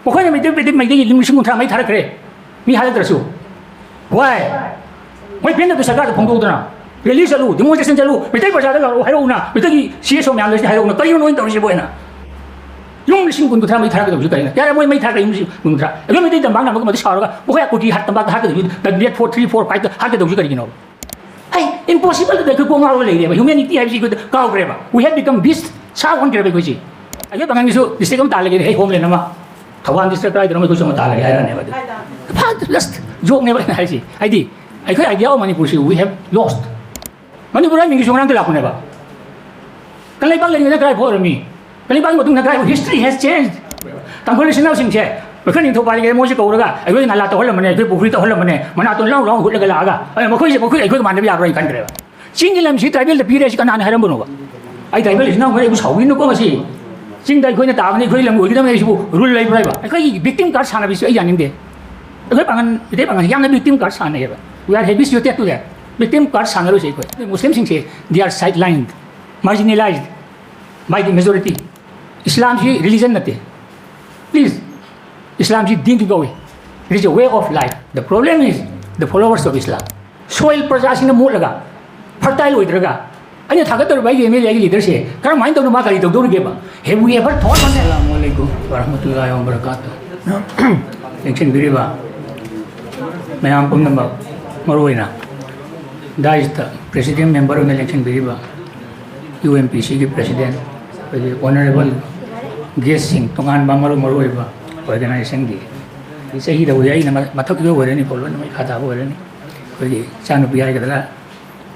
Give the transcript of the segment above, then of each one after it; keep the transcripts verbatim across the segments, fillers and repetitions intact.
ꯃꯈꯣꯏꯅ ꯃꯩꯇꯩ ꯃꯩꯇꯩ ꯃꯩꯇꯩꯒꯤ ꯂꯤꯁꯤꯡ ꯀꯨꯟꯊ꯭ꯔꯥ ꯃꯩ ꯊꯥꯔꯛꯈ꯭ꯔꯦ꯫ ꯃꯤ ꯍꯥꯠꯂꯛꯇ꯭ꯔꯁꯨ꯫ Why? ꯃꯣꯏ ꯄꯦꯟꯗꯕꯗꯨ ꯁꯔꯀꯥꯔꯗ ꯐꯣꯡꯗꯣꯛꯎꯗꯅ꯫ Rally ꯆꯠꯂꯨ, demonstration ꯆꯠꯂꯨ, ꯃꯩꯇꯩ ꯄ꯭ꯔꯖꯥꯗ ꯂꯥꯛꯑꯣ ꯍꯥꯏꯔꯛꯎꯅ, ꯃꯩꯇꯩꯒꯤ C S O ꯃꯌꯥꯝꯗ ꯍꯥꯏꯔꯛꯎꯅ꯫ ꯀꯔꯤꯅꯣ ꯅꯣꯏꯅ ꯇꯧꯔꯤꯁꯤꯕꯨ ꯍꯥꯏꯅ? ꯌꯨꯝ ꯂꯤꯁꯤꯡ ꯀꯨꯟ ꯀꯨꯟꯊ꯭ꯔꯥ ꯃꯩ ꯊꯥꯔꯛꯀꯗꯧꯁꯤ ꯀꯔꯤꯅꯣ? ꯌꯥꯔꯦ, ꯃꯣꯏ ꯃꯩ ꯊꯥꯔꯛꯀꯦ ꯌꯨꯝ ꯂꯤꯁꯤꯡ ꯀꯨꯟ ꯀꯨꯟꯊ꯭ꯔꯥ꯫ ꯑꯩꯈꯣꯏ ꯃꯩꯇꯩ ꯇꯝꯄꯥꯛꯅ ꯑꯃꯒ ꯑꯃꯗ ꯁꯥꯎꯔꯒ ꯃꯈꯣꯏ ꯀꯨꯀꯤ ꯍꯥꯠ ꯇꯝꯄꯥꯛꯇ ꯍꯥꯠꯀꯗꯧꯁꯤ, the net four three four five ꯇ ꯍꯥꯠꯀꯗꯧꯁꯤ ꯀꯔꯤꯒꯤꯅꯣ? ꯍꯩ, impossible ꯗ ꯑꯩꯈꯣꯏ ꯀꯣꯛ ꯉꯥꯎꯔꯒ ꯂꯩꯔꯦꯕ꯫ Humanity ꯍꯥꯏꯕꯁꯤ ꯑꯩꯈꯣꯏꯗ ꯀꯥꯎꯈ꯭ꯔꯦꯕ꯫ We have become beast. ꯁꯥ ꯑꯣꯟꯈ꯭ꯔꯦꯕ ꯑꯩꯈꯣꯏꯁꯤ꯫ ꯑꯩꯈꯣꯏ ꯄꯥꯉꯜꯒꯤꯁꯨ district ꯑꯃ ꯇꯥꯜꯂꯒꯦ, ꯍꯦ, homeland ꯑꯃ꯫ ꯊꯧꯕꯥꯜ district ꯀꯗꯥꯏꯗꯅꯣ ꯑꯩꯈꯣꯏꯁꯨ ꯑꯃ ꯇꯥꯜꯂꯒꯦ ꯍꯥꯏꯔꯅꯦꯕ ꯑꯗꯨ꯫ Just joke ꯅꯦꯕ ꯑꯩꯅ ꯍꯥꯏꯁꯤ꯫ ꯍꯥꯏꯗꯤ, ꯑꯩꯈꯣꯏ idea of ꯃꯅꯤꯄꯨꯔꯁꯤ we have lost. ꯃꯅꯤꯄꯨꯔ ꯍꯥꯏ ꯃꯤꯡꯒꯤꯁꯨ ꯉꯔꯥꯡꯗ ꯂꯥꯛꯄꯅꯦꯕ꯫ ꯀꯪꯂꯩꯄꯥꯛ ꯂꯩꯔꯤꯉꯩꯗ ꯀꯗꯥꯏ ꯐꯥꯎ ꯑꯣꯏꯔꯝꯃꯤ? ꯀꯪꯂꯩꯄꯥꯛꯀꯤ ꯃꯇꯨꯡꯗ ꯀꯗꯥꯏ ꯐꯥꯎ? History has changed. ꯇꯥꯡꯈꯨꯜ ꯏꯆꯤꯟ ꯏꯅꯥꯎꯁꯤꯡꯁꯦ, ꯑꯩꯈꯣꯏ ꯅꯤꯡꯊꯧ ꯄꯥꯜꯂꯤꯉꯩꯗ ꯃꯣꯏꯁꯦ ꯀꯧꯔꯒ ꯑꯩꯈꯣꯏ ꯅꯥꯂꯥ ꯇꯧꯍꯜꯂꯝꯕꯅꯦ, ꯑꯩꯈꯣꯏ ꯄꯨꯈ꯭ꯔꯤ ꯇꯧꯍꯜꯂꯝꯕꯅꯦ, ꯃꯅꯥꯇꯣꯟ ꯂꯥꯎ ꯂꯥꯎ ꯍꯨꯠꯂꯒ ꯂꯥꯛꯑꯒ, ꯑꯗꯨꯅ ꯃꯈꯣꯏꯁꯦ ꯃꯈꯣꯏ ꯑꯩꯈꯣꯏꯒ ꯃꯥꯟꯅꯕ ꯌꯥꯕ꯭ꯔꯥ ꯍꯥꯏꯅ ꯈꯟꯈ꯭ꯔꯦꯕ꯫ ꯆꯤꯡꯒꯤ ꯂꯝꯁꯤ tribal ꯗ ꯄꯤꯔꯦ ꯍꯥꯏꯁꯤ ꯀꯅꯥꯅ ꯍꯥꯏꯔꯝꯕꯅꯣꯕ? ꯑꯩ tribal ꯏꯆꯤꯟ ꯏꯅꯥꯎꯈꯩ ꯑꯩꯕꯨ ꯁꯥꯎꯕꯤꯅꯨꯀꯣ ꯃꯁꯤ꯫ ꯆꯤꯡꯗ ꯑꯩꯈꯣꯏꯅ ꯇꯥꯕꯅꯤ, ꯑꯩꯈꯣꯏ ꯂꯝ ꯑꯣꯏꯒꯗꯕꯅꯤ ꯍꯥꯏꯁꯤꯕꯨ rule ꯂꯩꯕ꯭ꯔꯥ ꯍꯥꯏꯕ? ꯑꯩꯈꯣꯏꯒꯤ victim card ꯁꯥꯟꯅꯕꯁꯤꯁꯨ ꯑꯩ ꯌꯥꯅꯤꯡꯗꯦ꯫ ꯑꯩꯈꯣꯏ ꯄꯥꯉꯜ, ꯃꯩꯇꯩ ꯄꯥꯉꯜ ꯌꯥꯝꯅ victim card ꯁꯥꯟꯅꯩꯌꯦꯕ꯫ We are habituated to that. Victim card ꯁꯥꯟꯅꯔꯣꯏꯁꯦ ꯑꯩꯈꯣꯏ꯫ ꯃꯨꯁꯂꯤꯝꯁꯤꯡꯁꯦ, they are sidelined, marginalized by the majority. ꯏꯁꯂꯥꯝꯁꯤ religion ꯅꯠꯇꯦ꯫ Please, ꯏꯁꯂꯥꯝꯁꯤ ꯗꯤꯟꯒꯤ ꯀꯧꯏ꯫ It is a way of life. The problem is the followers of Islam. Soil ꯄ꯭ꯔꯖꯥꯁꯤꯡꯅ ꯃꯣꯠꯂꯒ, fertile ꯑꯣꯏꯗ꯭ꯔꯒ, ꯑꯩꯅ ꯊꯥꯒꯠꯇꯧꯔꯤꯕ ꯑꯩꯒꯤ M L A ꯒꯤ leader ꯁꯦ ꯀꯔꯝꯍꯥꯏꯅ ꯇꯧꯅ ꯃꯥ ꯀꯔꯤ ꯇꯧꯗꯧꯔꯤꯒꯦꯕ? Have we ever thought on that? ꯑꯁꯂꯥꯃꯨ ꯑꯂꯩꯀꯨꯝ ꯋꯔꯍꯃꯇꯨꯜꯂꯥꯍꯤ ꯋꯕꯔꯀꯥꯇꯨꯍ꯫ ꯂꯦꯡꯁꯤꯟꯕꯤꯔꯤꯕ ꯃꯌꯥꯝ ꯄꯨꯝꯅꯃꯛ, ꯃꯔꯨꯑꯣꯏꯅ dais ꯇ presiding member ꯑꯣꯏꯅ ꯂꯦꯡꯁꯤꯟꯕꯤꯔꯤꯕ U M P C ꯒꯤ president, ꯑꯩꯈꯣꯏꯒꯤ honourable guest ꯁꯤꯡ, ꯇꯣꯉꯥꯟꯕ ꯃꯔꯨ ꯃꯔꯨ ꯑꯣꯏꯕ organization ꯒꯤ, ꯆꯍꯤꯗꯕꯨꯗꯤ ꯑꯩꯅ ꯃ-, ꯃꯊꯛ ꯏꯑꯣꯏ ꯑꯣꯏꯔꯅꯤꯀꯣ, ꯂꯣꯏꯅꯃꯛ ꯏꯈꯥ ꯊꯥꯕ ꯑꯣꯏꯔꯅꯤ꯫ ꯑꯩꯈꯣꯏꯒꯤ ꯏꯆꯥꯅꯨꯄꯤ ꯍꯥꯏꯒꯗ꯭ꯔꯥ,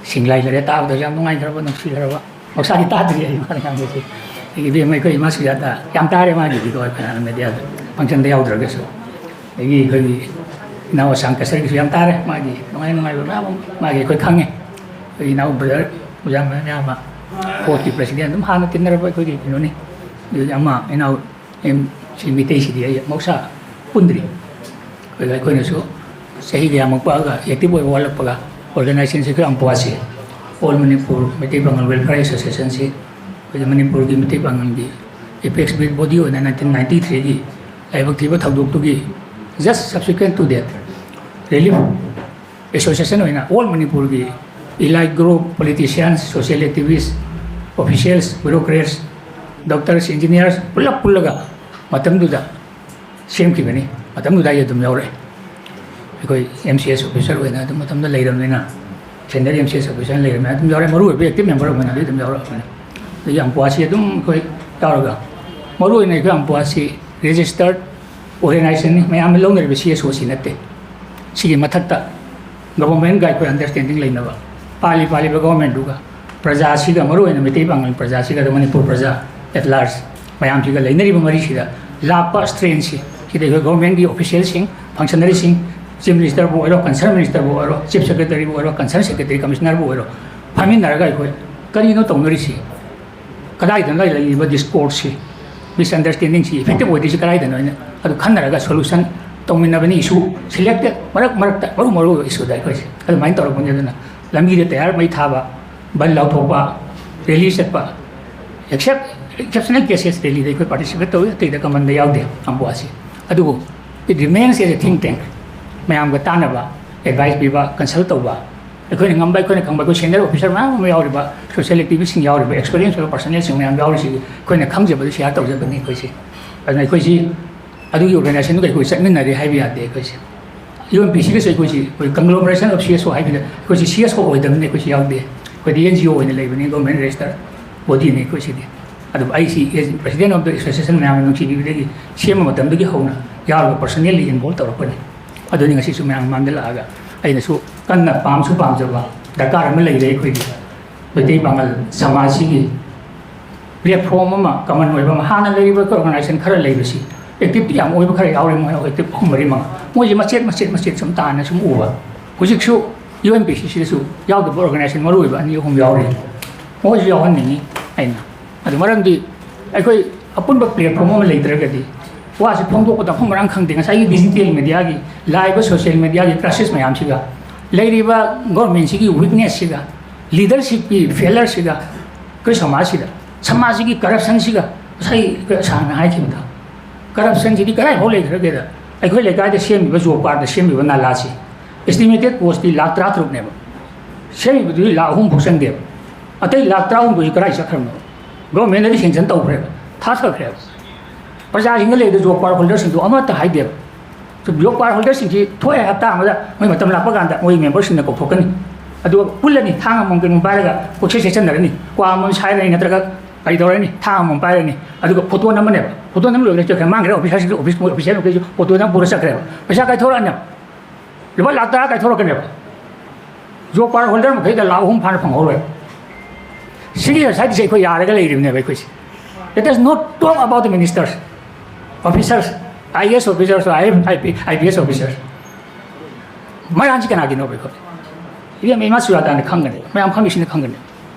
ꯁꯤꯡꯂꯥꯏ ꯂꯩꯔꯦ, ꯇꯥꯕꯗꯁꯨ ꯌꯥꯝ ꯅꯨꯡꯉꯥꯏꯈ꯭ꯔꯕ, ꯅꯨꯡꯁꯤꯈ꯭ꯔꯕ꯫ ꯃꯍꯧꯁꯥꯒꯤ ꯇꯥꯗ꯭ꯔꯤ ꯑꯩ ꯃꯥꯅ ꯉꯥꯡꯕꯁꯦ꯫ ꯑꯩꯒꯤ ꯏꯕꯦꯝꯃ ꯑꯩꯈꯣꯏ ꯏꯃꯥ ꯁꯨꯖꯥꯇꯥ ꯌꯥꯝ ꯇꯥꯔꯦ ꯃꯥꯒꯤꯗꯤꯀꯣ, ꯑꯩꯈꯣꯏꯅ media ꯗ, function ꯗ ꯌꯥꯎꯗ꯭ꯔꯒꯁꯨ꯫ ꯑꯗꯒꯤ ꯑꯩꯈꯣꯏꯒꯤ ꯏꯅꯥꯎ ꯑꯁꯥꯡ ꯀꯁꯔꯒꯤꯁꯨ ꯌꯥꯝ ꯇꯥꯔꯦ, ꯃꯥꯒꯤ ꯅꯨꯡꯉꯥꯏ ꯅꯨꯡꯉꯥꯏꯕ ꯃꯌꯥꯝ ꯑꯃ ꯃꯥꯒꯤ ꯑꯩꯈꯣꯏ ꯈꯪꯉꯦ꯫ ꯑꯩꯈꯣꯏ ꯏꯅꯥꯎ brother ꯃꯌꯥꯝ ꯑꯃ, ꯀꯣꯔꯠꯀꯤ president ꯑꯗꯨꯝ ꯍꯥꯟꯅ ꯇꯤꯟꯅꯔꯕ ꯑꯩꯈꯣꯏꯒꯤ ꯀꯩꯅꯣꯅꯤ꯫ ꯑꯗꯨꯒꯤ ꯑꯃ ꯏꯅꯥꯎ ꯑꯦꯝ ꯁꯤ ꯃꯤꯇꯩꯁꯤꯗꯤ ꯑꯩ ꯃꯍꯧꯁꯥ ꯄꯨꯟꯗ꯭ꯔꯤ꯫ ꯑꯩꯈꯣꯏ, ꯑꯩꯈꯣꯏꯅꯁꯨ ꯆꯍꯤꯒ ꯌꯥꯝꯃꯛꯄꯒ, active ꯑꯣꯏꯕ ꯋꯥꯠꯂꯛꯄꯒ, organization ꯁꯤ ꯈꯔ ꯌꯥꯝ ꯄꯣꯛꯑꯁꯤ꯫ All Manipur ꯃꯩꯇꯩ ꯄꯥꯉꯜ Welfare Association ꯁꯤ ꯑꯩꯈꯣꯏꯒꯤ ꯃꯅꯤꯄꯨꯔꯒꯤ ꯃꯩꯇꯩ ꯄꯥꯉꯜꯒꯤ apex body ꯑꯣꯏꯅ nineteen ninety three ꯒꯤ ꯂꯥꯏꯕꯛ ꯊꯤꯕ ꯊꯧꯗꯣꯛꯇꯨꯒꯤ just subsequent to that, relief association ꯑꯣꯏꯅ ꯑꯣꯜ ꯃꯅꯤꯄꯨꯔꯒꯤ elite group, politicians, social activists, officials, bureaucrats, doctors, engineers ꯄꯨꯂꯞ ꯄꯨꯜꯂꯒ ꯃꯇꯝꯗꯨꯗ ꯁꯦꯝꯈꯤꯕꯅꯤ꯫ ꯃꯇꯝꯗꯨꯗ ꯑꯩ ꯑꯗꯨꯝ ꯌꯥꯎꯔꯛꯑꯦ꯫ ꯑꯩꯈꯣꯏ ꯑꯦꯝ ꯁꯤ ꯑꯦꯁ ꯑꯣꯐꯤꯁꯔ ꯑꯣꯏꯅ ꯑꯗꯨꯝ ꯃꯇꯝꯗ ꯂꯩꯔꯕꯅꯤꯅ, central M C S officer ꯂꯩꯔꯕꯅꯤꯅ ꯑꯗꯨꯝ ꯌꯥꯎꯔꯛꯑꯦ꯫ ꯃꯔꯨ ꯑꯣꯏꯕ ꯑꯦꯛꯇꯤꯚ ꯃꯦꯝꯕꯔ ꯑꯣꯏꯅ ꯑꯗꯨꯝ ꯌꯥꯎꯔꯛꯑꯕꯅꯤ꯫ ꯑꯗꯒꯤ ꯑꯝꯄꯨꯋꯥꯁꯤ ꯑꯗꯨꯝ ꯑꯩꯈꯣꯏ ꯌꯥꯎꯔꯒ, ꯃꯔꯨ ꯑꯣꯏꯅ ꯑꯩꯈꯣꯏ ꯑꯝꯄꯨꯋꯥꯁꯤ ꯔꯦꯖꯤꯁꯇꯔ ꯑꯣꯔꯒꯅꯥꯏꯖꯦꯁꯟꯅꯤ꯫ ꯃꯌꯥꯝꯅ ꯂꯧꯅꯔꯤꯕ ꯁꯤ ꯑꯦꯁ ꯑꯣ ꯁꯤ ꯅꯠꯇꯦ꯫ ꯁꯤꯒꯤ ꯃꯊꯛꯇ ꯒꯣꯚꯔꯟꯃꯦꯟꯒ ꯑꯩꯈꯣꯏ ꯑꯟꯗꯔꯁ꯭ꯇꯦꯟꯗꯤꯡ ꯂꯩꯅꯕ, ꯄꯥꯜꯂꯤ ꯄꯥꯜꯂꯤꯕ ꯒꯣꯚꯔꯟꯃꯦꯟꯗꯨꯒ, ꯄ꯭ꯔꯖꯥꯁꯤꯒ, ꯃꯔꯨꯑꯣꯏꯅ ꯃꯩꯇꯩ ꯄꯥꯉꯜ ꯄ꯭ꯔꯖꯥꯁꯤꯒ, ꯑꯗꯨꯒ ꯃꯅꯤꯄꯨꯔ ꯄ꯭ꯔꯖꯥ at large ꯃꯌꯥꯝꯁꯤꯒ ꯂꯩꯅꯔꯤꯕ ꯃꯔꯤꯁꯤꯗ ꯂꯥꯛꯄ ꯁ꯭ꯇ꯭ꯔꯦꯟꯁꯤ, ꯁꯤꯗ ꯑꯩꯈꯣꯏ ꯒꯣꯚꯔꯟꯃꯦꯟꯒꯤ ꯑꯣꯐꯤꯁꯤꯌꯦꯜꯁꯤꯡ, ꯐꯪꯁꯅꯔꯤꯁꯤꯡ, ꯆꯤꯐ ꯃꯤꯅꯤꯁꯇꯔꯕꯨ ꯑꯣꯏꯔꯣ, ꯀꯟꯁꯔꯟ ꯃꯤꯅꯤꯁꯇꯔꯕꯨ ꯑꯣꯏꯔꯣ, ꯆꯤꯐ ꯁꯦꯀ꯭ꯔꯦꯇꯔꯤꯕꯨ ꯑꯣꯏꯔꯣ, ꯀꯟꯁꯔꯟ ꯁꯦꯀ꯭ꯔꯦꯇꯔꯤ, ꯀꯃꯤꯁꯅꯔꯕꯨ ꯑꯣꯏꯔꯣ, ꯐꯝꯃꯤꯟꯅꯔꯒ ꯑꯩꯈꯣꯏ ꯀꯔꯤꯅꯣ ꯇꯧꯅꯔꯤꯁꯤ? ꯀꯗꯥꯏꯗ ꯂꯩꯔꯤꯕ ꯗꯤꯁꯀꯣꯔꯁꯁꯤ, ꯃꯤꯁꯑꯟꯗꯔꯁ꯭ꯇꯦꯟꯗꯤꯡꯁꯤ ꯏꯐꯦꯛꯇꯤꯚ ꯑꯣꯏꯗꯣꯏꯁꯤ ꯀꯗꯥꯏꯗꯅꯣ ꯍꯥꯏꯅ ꯑꯗꯨ ꯈꯟꯅꯔꯒ ꯁꯣꯂꯨꯁꯟ ꯇꯧꯃꯤꯟꯅꯕꯅꯤ꯫ ꯏꯁꯨ ꯁꯤꯂꯦꯛꯇꯦꯠ, ꯃꯔꯛ ꯃꯔꯛꯇ ꯃꯔꯨ ꯃꯔꯨ ꯑꯣꯏꯕ ꯏꯁꯨꯗ ꯑꯩꯈꯣꯏꯁꯦ ꯑꯗꯨꯃꯥꯏꯅ ꯇꯧꯔꯛꯄꯅꯤ꯫ ꯑꯗꯨꯅ ꯂꯝꯕꯤꯗ ꯇꯌꯥꯔ ꯃꯩ ꯊꯥꯕ, ꯕꯟ ꯂꯥꯎꯊꯣꯛꯄ, ꯔꯦꯂꯤ ꯆꯠꯄ, ꯑꯦꯛꯁꯦꯞ ꯑꯦꯛꯁꯦꯞꯁꯅꯦꯜ ꯀꯦꯁꯦꯁ ꯔꯦꯂꯤꯗ ꯑꯩꯈꯣꯏ ꯄꯥꯔꯇꯤꯁꯤꯄꯦꯠ ꯇꯧꯏ, ꯑꯇꯩꯗ ꯀꯃꯟꯗ ꯌꯥꯎꯗꯦ ꯑꯝꯕꯨꯋꯥꯁꯤ꯫ ꯑꯗꯨꯕꯨ it remains as a think tank, ꯃꯌꯥꯝꯒ ꯇꯥꯟꯅꯕ, ꯑꯦꯗꯚꯥꯏꯁ ꯄꯤꯕ, ꯀꯟꯁꯜ ꯇꯧꯕ, ꯑꯩꯈꯣꯏꯅ ꯉꯝꯕ, ꯑꯩꯈꯣꯏꯅ ꯈꯪꯕ, ꯑꯩꯈꯣꯏ ꯁꯦꯅꯤꯌꯔ ꯑꯣꯐꯤꯁꯔ ꯃꯌꯥꯝ ꯑꯃ ꯌꯥꯎꯔꯤꯕ, ꯁꯣꯁꯤꯌꯦꯜ ꯑꯦꯛꯇꯤꯚꯤꯁꯁꯤꯡ ꯌꯥꯎꯔꯤꯕ, ꯑꯦꯛꯁꯄꯤꯔꯤꯌꯦꯟꯁ ꯑꯣꯏꯕ ꯄꯔꯁꯅꯦꯜꯁꯤꯡ ꯃꯌꯥꯝ ꯌꯥꯎꯔꯤꯁꯤꯒꯤ ꯑꯩꯈꯣꯏꯅ ꯈꯪꯖꯕꯗꯨ ꯁꯤꯌꯥꯔ ꯇꯧꯖꯕꯅꯤ ꯑꯩꯈꯣꯏꯁꯦ꯫ ꯑꯗꯨꯅ ꯑꯩꯈꯣꯏꯁꯤ ꯑꯗꯨꯒꯤ ꯑꯣꯔꯒꯅꯥꯏꯖꯦꯁꯟꯗꯨꯒ ꯑꯩꯈꯣꯏ ꯆꯠꯃꯤꯟꯅꯔꯦ ꯍꯥꯏꯕ ꯌꯥꯗꯦ꯫ ꯑꯩꯈꯣꯏꯁꯦ ꯌꯨ ꯑꯦꯝ ꯄꯤ ꯁꯤꯒꯁꯨ ꯑꯩꯈꯣꯏꯁꯤ, ꯑꯩꯈꯣꯏ conglomeration of C S O ꯍꯥꯏꯕꯗ ꯑꯩꯈꯣꯏꯁꯤ C S O ꯑꯣꯏꯗꯕꯅꯤꯅ ꯑꯩꯈꯣꯏꯁꯤ ꯌꯥꯎꯗꯦ꯫ ꯑꯩꯈꯣꯏꯗꯤ ꯑꯦꯟ ꯖꯤ ꯑꯣ ꯑꯣꯏꯅ ꯂꯩꯕꯅꯤ, ꯒꯣꯔꯃꯦꯟ ꯔꯦꯖꯤꯁꯇꯔ ꯕꯣꯗꯤꯅꯤ ꯑꯩꯈꯣꯏꯁꯤꯗꯤ꯫ ꯑꯗꯨꯕꯨ ꯑꯩꯁꯤ as president of the association ꯃꯌꯥꯝꯅ ꯅꯨꯡꯁꯤꯕꯤꯕꯗꯒꯤ ꯁꯦꯝꯕ ꯃꯇꯝꯗꯒꯤ ꯍꯧꯅ ꯌꯥꯎꯔꯒ ꯄꯔꯁꯅꯦꯜꯂꯤ ꯏꯟꯚꯣꯜꯕ ꯇꯧꯔꯛꯄꯅꯤ꯫ ꯑꯗꯨꯅꯤ ꯉꯁꯤꯁꯨ ꯃꯌꯥꯝ ꯃꯃꯥꯡꯗ ꯂꯥꯛꯑꯒ ꯑꯩꯅꯁꯨ ꯀꯟꯅ ꯄꯥꯝꯁꯨ ꯄꯥꯝꯖꯕ ꯗꯔꯀꯥꯔ ꯑꯃ ꯂꯩꯔꯦ꯫ ꯑꯩꯈꯣꯏꯒꯤ ꯃꯩꯇꯩ ꯄꯥꯉꯜ ꯁꯃꯥꯖꯁꯤꯒꯤ ꯄ꯭ꯂꯦꯠꯐꯣꯝ ꯑꯃ, ꯀꯃꯟ ꯑꯣꯏꯕ ꯑꯃ, ꯍꯥꯟꯅ ꯂꯩꯔꯤꯕ ꯑꯩꯈꯣꯏ ꯑꯣꯔꯒꯅꯥꯏꯖꯦꯁꯟ ꯈꯔ ꯂꯩꯕꯁꯤ ꯑꯦꯛꯇꯤꯚꯇꯤ ꯌꯥꯝ ꯑꯣꯏꯕ ꯈꯔ ꯌꯥꯎꯔꯤ꯫ ꯃꯣꯏ ꯑꯦꯛꯇꯤꯚ ꯑꯍꯨꯝ ꯃꯔꯤ ꯃꯉꯥ, ꯃꯣꯏꯁꯦ ꯃꯆꯦꯠ ꯃꯆꯦꯠ ꯃꯆꯦꯠ ꯁꯨꯝ ꯇꯥꯅ ꯁꯨꯝ ꯎꯕ꯫ ꯍꯧꯖꯤꯛꯁꯨ ꯌꯨ ꯑꯦꯝ ꯄꯤ ꯁꯤꯁꯤꯗꯁꯨ ꯌꯥꯎꯗꯕ ꯑꯣꯔꯒꯅꯥꯏꯖꯦꯁꯟ ꯃꯔꯨ ꯑꯣꯏꯕ ꯑꯅꯤ ꯑꯍꯨꯝ ꯌꯥꯎꯔꯤ꯫ ꯃꯣꯏꯁꯨ ꯌꯥꯎꯍꯟꯅꯤꯡꯉꯤ ꯑꯩꯅ꯫ ꯑꯗꯨ ꯃꯔꯝꯗꯤ ꯑꯩꯈꯣꯏ ꯑꯄꯨꯟꯕ ꯄ꯭ꯂꯦꯠꯐꯣꯝ ꯑꯃ ꯂꯩꯇ꯭ꯔꯒꯗꯤ ꯋꯥꯁꯤ ꯐꯣꯡꯗꯣꯛꯄꯗ ꯃꯐꯝ ꯃꯔꯥꯡ ꯈꯪꯗꯦ꯫ ꯉꯁꯥꯏꯒꯤ ꯗꯤꯖꯤꯇꯦꯜ ꯃꯦꯗꯤꯌꯥꯒꯤ, ꯂꯥꯛꯏꯕ ꯁꯣꯁꯤꯌꯦꯜ ꯃꯦꯗꯤꯌꯥꯒꯤ ꯀ꯭ꯔꯥꯏꯁꯤꯁ ꯃꯌꯥꯝꯁꯤꯒ, ꯂꯩꯔꯤꯕ ꯒꯣꯔꯃꯦꯟꯁꯤꯒꯤ ꯋꯤꯛꯅꯦꯁꯁꯤꯒ, ꯂꯤꯗꯔꯁꯤꯞꯀꯤ ꯐꯦꯂꯔꯁꯤꯒ, ꯑꯩꯈꯣꯏ ꯁꯃꯥꯖꯁꯤꯗ, ꯁꯃꯥꯖꯁꯤꯒꯤ ꯀꯔꯞꯁꯟꯁꯤꯒ, ꯉꯁꯥꯏ ꯁꯥꯔꯅ ꯍꯥꯏꯈꯤꯕꯗ ꯀꯔꯞꯁꯟꯁꯤꯗꯤ ꯀꯗꯥꯏꯐꯥꯎ ꯂꯩꯈ꯭ꯔꯒꯦꯗ, ꯑꯩꯈꯣꯏ ꯂꯩꯀꯥꯏꯗ ꯁꯦꯝꯃꯤꯕ ꯖꯣꯕ ꯀꯥꯔꯗ ꯁꯦꯝꯃꯤꯕ ꯅꯥꯂꯥꯁꯤ ꯑꯦꯁꯇꯤꯃꯦꯇꯦꯠ ꯀꯣꯁꯇꯤ ꯂꯥꯛ ꯇꯔꯥꯇꯔꯨꯛꯅꯦꯕ, ꯁꯦꯝꯃꯤꯕꯗꯨꯗꯤ ꯂꯥꯛ ꯑꯍꯨꯝ ꯐꯥꯎ ꯆꯪꯗꯦꯕ꯫ ꯑꯇꯩ ꯂꯥꯛ ꯇꯔꯥꯍꯨꯝꯗꯣꯏꯁꯤ ꯀꯗꯥꯏ ꯆꯠꯈ꯭ꯔꯕꯅꯣ? ꯒꯣꯔꯃꯦꯟꯅꯗꯤ ꯁꯦꯡꯁꯟ ꯇꯧꯈ꯭ꯔꯦꯕ, ꯊꯥꯊꯈ꯭ꯔꯦꯕ꯫ ꯄ꯭ꯔꯖꯥꯁꯤꯡꯗ ꯂꯩꯔꯤꯕ ꯖꯣꯕ ꯀꯥꯔꯗ ꯍꯣꯜꯗꯔꯁꯤꯡꯗꯣ ꯑꯃꯠꯇ ꯍꯥꯏꯗꯦꯕ꯫ ꯖꯣꯕ ꯀꯥꯔꯗ ꯍꯣꯜꯗꯔꯁꯤꯡꯁꯤ ꯊꯣꯛꯑꯦ, ꯍꯞꯇꯥ ꯑꯃꯗ ꯃꯣꯏ ꯃꯇꯝ ꯂꯥꯛꯄ ꯀꯥꯟꯗ ꯃꯣꯏ ꯃꯦꯝꯕꯔꯁꯤꯡꯅ ꯀꯧꯊꯣꯛꯀꯅꯤ꯫ ꯑꯗꯨꯒ ꯄꯨꯜꯂꯅꯤ, ꯊꯥꯡ ꯑꯃꯃꯝ ꯀꯩꯅꯣꯝ ꯄꯥꯏꯔꯒ ꯀꯣꯏꯆꯠ ꯆꯠꯁꯟꯅꯔꯅꯤ, ꯀ꯭ꯋꯥ ꯑꯃꯃꯝ ꯁꯥꯏꯔꯅꯤ, ꯅꯠꯇ꯭ꯔꯒ ꯀꯔꯤ ꯇꯧꯔꯅꯤ, ꯊꯥꯡ ꯑꯃꯃꯝ ꯄꯥꯏꯔꯅꯤ, ꯑꯗꯨꯒ ꯐꯣꯇꯣ ꯅꯝꯃꯅꯦꯕ꯫ ꯐꯣꯇꯣ ꯅꯝ ꯂꯣꯏꯔꯒ ꯆꯠꯈ꯭ꯔꯦ, ꯃꯥꯡꯈ꯭ꯔꯦ꯫ ꯑꯣꯐꯤꯁꯔꯁꯤꯡꯗꯨ, ꯑꯣꯐꯤꯁ, ꯃꯣꯏ ꯑꯣꯐꯤꯁꯤꯌꯦꯜ ꯃꯈꯩꯁꯨ ꯐꯣꯇꯣ ꯅꯝ ꯄꯨꯔ ꯆꯠꯈ꯭ꯔꯦꯕ꯫ ꯄꯩꯁꯥ ꯀꯥꯏꯊꯣꯔꯛꯑꯅꯦꯕ, ꯂꯨꯄꯥ ꯂꯥꯛ ꯇꯔꯥ ꯀꯥꯏꯊꯣꯔꯛꯀꯅꯦꯕ꯫ ꯖꯣꯕ ꯀꯥꯔꯗ ꯍꯣꯜꯗꯔ ꯃꯈꯩꯗ ꯂꯥꯛ ꯑꯍꯨꯝ ꯐꯥꯅ ꯐꯪꯍꯧꯔꯣꯏ꯫ ꯁꯤꯒꯤ ꯁꯥꯏꯠꯁꯦ ꯑꯩꯈꯣꯏ ꯌꯥꯔꯒ ꯂꯩꯔꯤꯕꯅꯦꯕ ꯑꯩꯈꯣꯏꯁꯦ꯫ Let us not talk about the ministers, officers, I A S officers, I P S officers꯫ ꯃꯔꯥꯟꯁꯤ ꯀꯅꯥꯒꯤꯅꯣꯕ ꯑꯩꯈꯣꯏ? ꯏꯕꯦꯝꯃ, ꯏꯃꯥ ꯁꯨꯖꯥꯇꯥꯅ ꯈꯪꯒꯅꯤ, ꯃꯌꯥꯝ ꯈꯪꯉꯤꯁꯤꯅ ꯈꯪꯒꯅꯤ꯫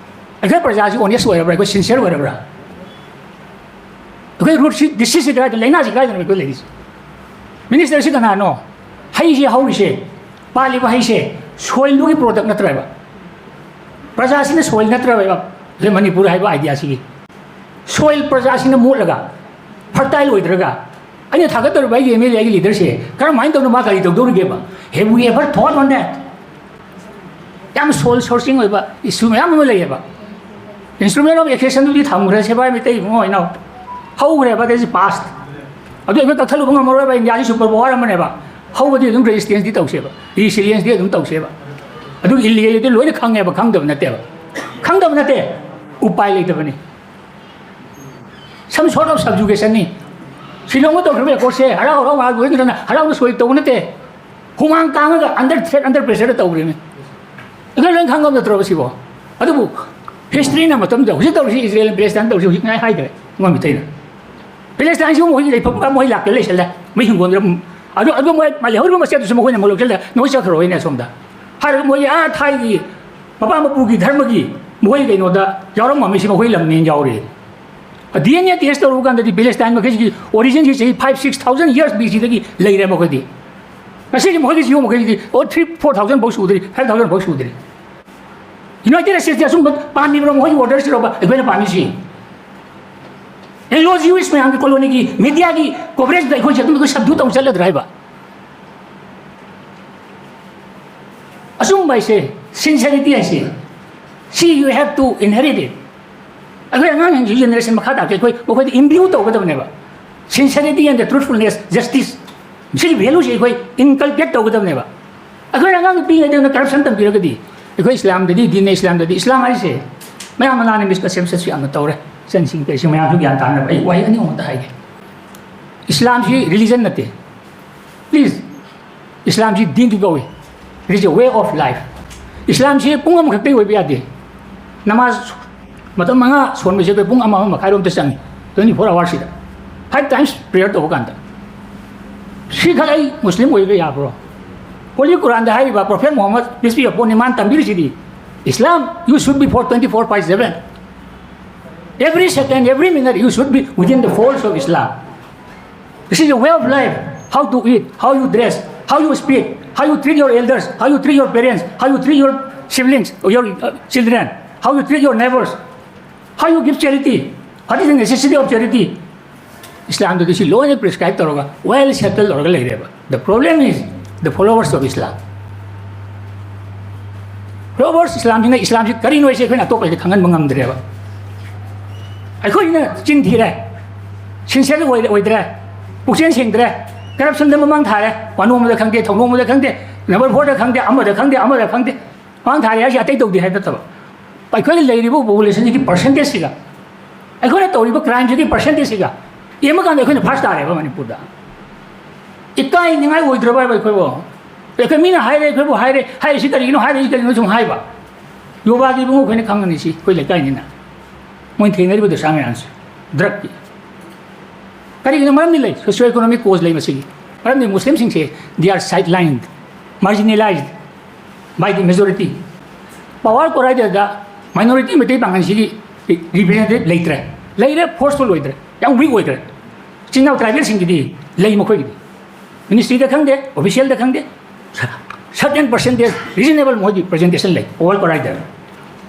ꯑꯩꯈꯣꯏ ꯄ꯭ꯔꯖꯥꯁꯤ ꯑꯣꯅꯦꯁ ꯑꯣꯏꯔꯕ꯭ꯔꯥ? ꯑꯩꯈꯣꯏ ꯁꯤꯟꯁꯤꯌꯔ ꯑꯣꯏꯔꯕ꯭ꯔꯥ? ꯑꯩꯈꯣꯏ ꯔꯨꯠꯁꯤ, ꯗꯤꯁꯤꯁꯁꯤ ꯀꯗꯥꯏꯗꯅꯣ? ꯂꯥꯏꯅꯥꯁꯤ ꯀꯗꯥꯏꯗꯅꯣ ꯑꯩꯈꯣꯏ ꯂꯩꯔꯤꯁꯤ? ꯃꯤꯅꯤꯁꯇꯔꯁꯤ ꯀꯅꯥꯅꯣ? ꯍꯩꯁꯦ ꯍꯧꯔꯤꯁꯦ, ꯄꯥꯜꯂꯤꯕ ꯍꯩꯁꯦ ꯁꯣꯏꯜꯗꯨꯒꯤ ꯄ꯭ꯔꯣꯗꯛ ꯅꯠꯇ꯭ꯔꯕ? ꯄ꯭ꯔꯖꯥꯁꯤꯅ ꯁꯣꯏꯜ ꯅꯠꯇ꯭ꯔꯕ? ꯑꯩꯈꯣꯏ ꯃꯅꯤꯄꯨꯔ ꯍꯥꯏꯕ ꯑꯥꯏꯗꯤꯌꯥꯁꯤꯒꯤ ꯁꯣꯏꯜ ꯄ꯭ꯔꯖꯥꯁꯤꯡꯅ ꯃꯣꯠꯂꯒ, ꯐꯔꯇꯥꯏꯜ ꯑꯣꯏꯗ꯭ꯔꯒ, ꯑꯩꯅ ꯊꯥꯒꯠꯇꯧꯔꯤꯕ ꯑꯩꯒꯤ ꯑꯦꯝ ꯑꯦꯜ ꯑꯦ, ꯑꯩꯒꯤ ꯂꯤꯗꯔꯁꯦ ꯀꯔꯝꯍꯥꯏꯅ ꯇꯧꯅ ꯃꯥ ꯀꯔꯤ ꯇꯧꯗꯧꯔꯤꯒꯦꯕ? Have we ever thought on that? ꯌꯥꯝ ꯁꯣꯜ ꯁꯣꯔꯁꯤꯡ ꯑꯣꯏꯕ ꯏꯁꯨ ꯃꯌꯥꯝ ꯑꯃ ꯂꯩꯌꯦꯕ꯫ Instrument of accessionꯗꯨꯗꯤ ꯊꯝꯈ꯭ꯔꯦ, ꯁꯦꯕꯥꯏ ꯃꯩꯇꯩ ꯏꯕꯨꯡꯉꯣ ꯏꯅꯥꯎ, ꯍꯧꯈ꯭ꯔꯦꯕ, that is past꯫ ꯑꯗꯨ ꯑꯩꯈꯣꯏ ꯀꯛꯊꯠꯂꯨꯕ ꯉꯝꯃꯔꯣꯏꯕ, ꯏꯟꯗꯤꯌꯥꯁꯤ ꯁꯨꯄꯔ ꯄꯋꯥꯔ ꯑꯃꯅꯦꯕ꯫ ꯍꯧꯕꯗꯤ ꯑꯗꯨꯝ ꯔꯦꯖꯤꯁꯇꯦꯟꯁꯇꯤ ꯇꯧꯁꯦꯕ, ꯔꯤꯁꯤꯂꯤꯌꯦꯟꯁꯇꯤ ꯑꯗꯨꯝ ꯇꯧꯁꯦꯕ꯫ ꯑꯗꯨ ꯏꯜꯂꯤꯒꯦꯜꯗꯤ ꯂꯣꯏꯅ ꯈꯪꯉꯦꯕ, ꯈꯪꯗꯕ ꯅꯠꯇꯦꯕ, ꯈꯪꯗꯕ ꯅꯠꯇꯦ, ꯎꯄꯥꯏ ꯂꯩꯇꯕꯅꯤ꯫ Some sort of subjugation ꯅꯤ꯫ ꯁꯤꯂꯣꯡꯗ ꯇꯧꯈ꯭ꯔꯤꯕ ꯑꯦꯀꯣꯔꯗꯁꯦ ꯍꯔꯥꯎ ꯍꯔꯥꯎ ꯉꯥꯏꯍꯥꯛ ꯂꯣꯏꯅꯗꯅ ꯍꯔꯥꯎꯅ ꯁꯣꯏ ꯇꯧꯕ ꯅꯠꯇꯦ꯫ ꯍꯨꯃꯥꯡ ꯀꯥꯡꯉꯒ under threat, under pressureꯗ ꯇꯧꯈ꯭ꯔꯤꯕꯅꯤ꯫ ꯑꯩꯈꯣꯏ ꯂꯣꯏ ꯈꯪꯉꯕ ꯅꯠꯇ꯭ꯔꯣ ꯁꯤꯕꯣ? ꯑꯗꯨꯕꯨ ꯍꯤꯁꯇ꯭ꯔꯤꯅ ꯃꯇꯝꯗ ꯍꯧꯖꯤꯛ ꯇꯧꯔꯤꯁꯤ, ꯏꯖꯔꯦꯜ ꯄꯦꯂꯦꯁꯇꯥꯏꯟ ꯇꯧꯔꯤꯁꯤ ꯍꯧꯖꯤꯛ ꯉꯥꯏ ꯍꯥꯏꯈ꯭ꯔꯦ ꯃꯣꯏ ꯃꯤꯇꯩꯅ꯫ ꯄꯦꯂꯦꯁꯇꯥꯏꯟꯁꯤꯕꯨ ꯃꯈꯣꯏꯒꯤ ꯂꯩꯐꯝ ꯃꯈꯣꯏ ꯂꯥꯛꯇ ꯂꯩꯁꯜꯂꯦ, ꯃꯤ ꯍꯤꯡꯒꯣꯟꯗ꯭ꯔ꯫ ꯑꯗꯨ, ꯑꯗꯨ ꯃꯣꯏ ꯂꯩꯍꯧꯔꯤꯕ ꯃꯆꯦꯠꯇꯨꯁꯨ ꯃꯈꯣꯏꯅ ꯑꯃꯨꯛ ꯂꯧꯁꯤꯜꯂꯦ, ꯅꯣꯏ ꯆꯠꯈ꯭ꯔꯣꯏꯅꯦ ꯑꯁꯣꯝꯗ꯫ ꯍꯥꯏꯔꯒ ꯃꯣꯏꯒꯤ ꯑꯥ ꯊꯥꯏꯒꯤ ꯃꯄꯥ ꯃꯄꯨꯒꯤ ꯙꯔꯃꯒꯤ ꯃꯈꯣꯏ ꯀꯩꯅꯣꯗ ꯌꯥꯎꯔꯝꯃꯝꯃꯤꯁꯤ ꯃꯈꯣꯏ ꯂꯝꯅꯦꯅ ꯌꯥꯎꯔꯤ꯫ ꯗꯤ ꯑꯦꯟ ꯑꯦ ꯇꯦꯁ ꯇꯧꯔꯨꯕ ꯀꯥꯟꯗꯗꯤ ꯄꯦꯂꯦꯁꯇꯥꯏꯟ ꯃꯈꯩꯁꯤꯒꯤ ꯑꯣꯔꯤꯖꯤꯟꯁꯤ ꯆꯍꯤ five six thousand years B Cꯗꯒꯤ ꯂꯩꯔꯦ ꯃꯈꯣꯏꯗꯤ꯫ ꯉꯁꯤꯒꯤ ꯃꯈꯣꯏꯒꯤ ꯖꯤꯑꯣ ꯃꯈꯩꯁꯤꯗꯤ, ꯑꯣ, three four thousand ꯐꯥꯎ ꯁꯨꯗ꯭ꯔꯤ, five thousand ꯐꯥꯎ ꯁꯨꯗ꯭ꯔꯤ꯫ ꯌꯨꯅꯥꯏꯇꯦꯗ ꯁ꯭ꯇꯦꯠꯁꯇꯤ ꯑꯁꯨꯝꯕ ꯄꯥꯝꯃꯤꯕ꯭ꯔꯣ? ꯃꯈꯣꯏꯒꯤ ꯑꯣꯔꯗꯔꯁꯤꯔꯣꯕ ꯑꯩꯈꯣꯏꯅ ꯄꯥꯝꯃꯤꯁꯤ? ꯑꯦꯡꯒ꯭ꯂꯣ ꯖ꯭ꯌꯨꯏꯁ ꯃꯌꯥꯝꯒꯤ ꯀꯣꯂꯣꯅꯤꯒꯤ ꯃꯤꯗꯤꯌꯥꯒꯤ ꯀꯣꯚꯔꯦꯖꯇ ꯑꯩꯈꯣꯏꯁꯦ ꯑꯗꯨꯝ ꯑꯩꯈꯣꯏ ꯁꯕꯗ꯭ꯌꯨ ꯇꯧ ꯆꯠꯂꯗ꯭ꯔꯥ ꯍꯥꯏꯕ? ꯑꯆꯨꯝꯕ ꯍꯥꯏꯁꯦ, ꯁꯤꯟꯁꯦꯔꯤꯇꯤ ꯍꯥꯏꯁꯦ, ꯁꯤ you have to inherit it. ꯑꯩꯈꯣꯏ ꯑꯉꯥꯡꯁꯤꯡꯁꯤ ꯖꯦꯅꯦꯔꯦꯁꯟ ꯃꯈꯥ ꯇꯥꯔꯛꯀꯦ, ꯑꯩꯈꯣꯏ ꯃꯈꯣꯏꯗ ꯏꯝꯕ꯭ꯌꯨ ꯇꯧꯒꯗꯕꯅꯦꯕ꯫ Sincerity and the truthfulness, justice, ꯁꯤꯒꯤ ꯚꯦꯂꯨꯁꯤ ꯑꯩꯈꯣꯏ ꯏꯟꯀꯜꯀꯦꯠ ꯇꯧꯒꯗꯕꯅꯦꯕ꯫ ꯑꯩꯈꯣꯏ ꯑꯉꯥꯡ ꯄꯤꯛꯏꯉꯩꯗ ꯀꯔꯞꯁꯟ ꯇꯝꯕꯤꯔꯒꯗꯤ, ꯑꯩꯈꯣꯏ ꯏꯁꯂꯥꯝꯗꯗꯤ, ꯗꯤꯟ ꯏꯁꯂꯥꯝꯗꯗꯤ, ꯏꯁꯂꯥꯝ ꯍꯥꯏꯁꯦ ꯃꯌꯥꯝ ꯃꯅꯥꯅ ꯃꯤꯁꯀꯟꯁꯦꯞꯁꯟꯁꯨ ꯌꯥꯝꯅ ꯇꯧꯔꯦ꯫ ꯏꯆꯟꯁꯤꯡ ꯀꯩꯁꯤꯡ ꯃꯌꯥꯝꯁꯨ ꯒ꯭ꯌꯥꯟ ꯇꯥꯅꯕ ꯑꯩ ꯋꯥꯍꯩ ꯑꯅꯤ ꯑꯍꯨꯝ ꯑꯃꯇ ꯍꯥꯏꯒꯦ꯫ ꯏꯁꯂꯥꯝꯁꯤ ꯔꯤꯂꯤꯖꯟ ꯅꯠꯇꯦ꯫ ꯄ꯭ꯂꯤꯖ, ꯏꯁꯂꯥꯝꯁꯤ ꯗꯤꯟꯗꯤ ꯀꯧꯏ꯫ It is a way of life. ꯏꯁꯂꯥꯝꯁꯤ ꯄꯨꯡ ꯑꯃꯈꯛꯇꯒꯤ ꯑꯣꯏꯕ ꯌꯥꯗꯦ꯫ ꯅꯃꯥꯖ ꯃꯇꯝ ꯃꯉꯥ ꯁꯣꯟꯕꯁꯦ ꯑꯩꯈꯣꯏ ꯄꯨꯡ ꯑꯃ, ꯑꯃ ꯃꯈꯥꯏꯔꯣꯝꯇ ꯆꯪꯉꯤ, ꯇ꯭ꯋꯦꯟꯇꯤ ꯐꯣꯔ ꯑꯋꯥꯔꯁꯤꯗ꯫ ꯐꯥꯏꯚ ꯇꯥꯏꯝꯁ ꯄ꯭ꯔꯦꯌꯔ ꯇꯧꯕ ꯀꯥꯟꯗ꯫ ꯁꯤ ꯈꯛ ꯑꯩ ꯃꯨꯁꯂꯤꯝ ꯑꯣꯏꯕ ꯌꯥꯕ꯭ꯔꯣ? ꯍꯣꯂꯤ ꯀꯨꯔꯥꯟꯗ ꯍꯥꯏꯔꯤꯕ prophet Muhammad, peace be upon him, ꯃꯥꯅ ꯇꯝꯕꯤꯔꯤꯁꯤꯗꯤ, "Islam, you should be for twenty four by seven. Every second, every minute, you should be within the folds of Islam." This is a way of life. How to eat, how you dress, how you speak, how you treat your elders, how you treat your parents, how you treat your siblings, or your uh, children, how you treat your neighbors, how you give charity, what is the necessity of charity? ꯏꯁꯂꯥꯝꯗꯗꯤ ꯁꯤ ꯂꯣꯏꯅ prescribe ꯇꯧꯔꯒ well settle ꯇꯧꯔꯒ ꯂꯩꯔꯦꯕ꯫ The problem is the followers of Islam. Followers ꯏꯁꯂꯥꯝꯁꯤꯅ ꯏꯁꯂꯥꯝꯁꯤ ꯀꯔꯤꯅꯣ ꯍꯥꯏꯁꯦ ꯑꯩꯈꯣꯏꯅ ꯑꯇꯣꯞꯄꯗꯤ ꯈꯪꯍꯟꯕ ꯉꯝꯗ꯭ꯔꯦꯕ꯫ ꯑꯩꯈꯣꯏꯅ ꯆꯤꯟ ꯊꯤꯔꯦ, ꯁꯤꯟꯁꯤꯌꯔ ꯑꯣꯏ-, ꯑꯣꯏꯗ꯭ꯔꯦ, ꯄꯨꯛꯆꯦꯜ ꯁꯦꯡꯗ꯭ꯔꯦ, ꯀꯔꯞꯁꯟꯗ ꯃꯃꯥꯡ ꯊꯥꯔꯦ, ꯋꯥꯅꯣꯡꯃꯗ ꯈꯪꯗꯦ, ꯊꯧꯅꯣꯡꯃꯗ ꯈꯪꯗꯦ, ꯅꯝꯕꯔ ꯐꯣꯔꯗ ꯈꯪꯗꯦ, ꯑꯃꯗ ꯈꯪꯗꯦ, ꯑꯃꯗ ꯈꯪꯗꯦ, ꯃꯃꯥꯡ ꯊꯥꯔꯦ ꯍꯥꯏꯁꯦ ꯑꯇꯩ ꯇꯧꯗꯦ ꯍꯥꯏꯕ ꯅꯠꯇꯕ꯫ ꯑꯩꯈꯣꯏꯅ ꯂꯩꯔꯤꯕ ꯄꯣꯄꯨꯂꯦꯁꯟꯁꯤꯒꯤ ꯄꯥꯔꯁꯦꯟꯇꯦꯖꯁꯤꯒ, ꯑꯩꯈꯣꯏꯅ ꯇꯧꯔꯤꯕ ꯀ꯭ꯔꯥꯏꯝꯁꯤꯒꯤ ꯄꯥꯔꯁꯦꯟꯇꯦꯖꯁꯤꯒ ꯌꯦꯡꯕ ꯀꯥꯟꯗ ꯑꯩꯈꯣꯏꯅ ꯐꯥꯔꯁ ꯇꯥꯔꯦꯕ ꯃꯅꯤꯄꯨꯔꯗ꯫ ꯏꯀꯥꯏꯅꯤꯡꯉꯥꯏ ꯑꯣꯏꯗ꯭ꯔꯕ ꯍꯥꯏꯕ ꯑꯩꯈꯣꯏꯕꯨ? ꯑꯩꯈꯣꯏ ꯃꯤꯅ ꯍꯥꯏꯔꯦ, ꯑꯩꯈꯣꯏꯕꯨ ꯍꯥꯏꯔꯦ, ꯍꯥꯏꯔꯤꯁꯤ ꯀꯔꯤꯒꯤꯅꯣ, ꯍꯥꯏꯔꯤꯁꯤ ꯀꯔꯤꯒꯤꯅꯣ ꯁꯨꯝ ꯍꯥꯏꯕ꯫ ꯌꯣꯒꯥꯒꯤ ꯏꯕꯨꯡꯉꯣ ꯑꯩꯈꯣꯏꯅ ꯈꯪꯉꯅꯤ ꯁꯤ ꯑꯩꯈꯣꯏ ꯂꯩꯀꯥꯏꯅꯤꯅ꯫ ꯃꯣꯏꯅ ꯊꯦꯡꯅꯔꯤꯕ ꯗꯁꯥ ꯃꯌꯥꯝꯁꯦ, ꯗ꯭ꯔꯛꯀꯤ꯫ ꯀꯔꯤꯒꯤꯅꯣ? ꯃꯔꯝꯗꯤ ꯂꯩ, ꯁꯣꯁꯤꯌꯣ ꯏꯀꯣꯅꯣꯃꯤꯛ ꯀꯣꯖ ꯂꯩ ꯃꯁꯤꯒꯤ꯫ ꯃꯔꯝꯗꯤ ꯃꯨꯁꯂꯤꯝꯁꯤꯡꯁꯦ, they are sidelined, marginalized by the majority. Power ꯀꯣꯔꯥꯏꯗꯔꯗ ꯃꯥꯏꯅꯣꯔꯤꯇꯤ ꯃꯩꯇꯩ ꯄꯥꯡꯒꯜꯁꯤꯒꯤ ꯔꯤꯄ꯭ꯔꯖꯦꯟꯇꯦꯇꯤꯚ ꯂꯩꯇ꯭ꯔꯦ, ꯂꯩꯔꯦ ꯐꯣꯔꯁꯐꯨꯜ ꯑꯣꯏꯗ꯭ꯔꯦ, ꯌꯥꯝ ꯋꯤꯛ ꯑꯣꯏꯈ꯭ꯔꯦ꯫ ꯏꯆꯤꯟ ꯏꯅꯥꯎ ꯇ꯭ꯔꯥꯏꯕꯦꯜꯁꯤꯡꯒꯤꯗꯤ ꯂꯩ, ꯃꯈꯣꯏꯒꯤꯗꯤ ꯃꯤꯅꯤꯁꯇ꯭ꯔꯤꯗ ꯈꯪꯗꯦ, ꯑꯣꯐꯤꯁꯤꯌꯦꯜꯗ ꯈꯪꯗꯦ, ꯁꯔꯇꯦꯟ ꯄꯔꯁꯦꯟꯇꯦꯖ ꯔꯤꯖꯅꯦꯕꯜ ꯃꯣꯏꯒꯤ ꯄ꯭ꯔꯖꯦꯟꯇꯦꯁꯟ ꯂꯩ ꯄꯋꯥꯔ ꯀꯣꯔꯥꯏꯗꯔ꯫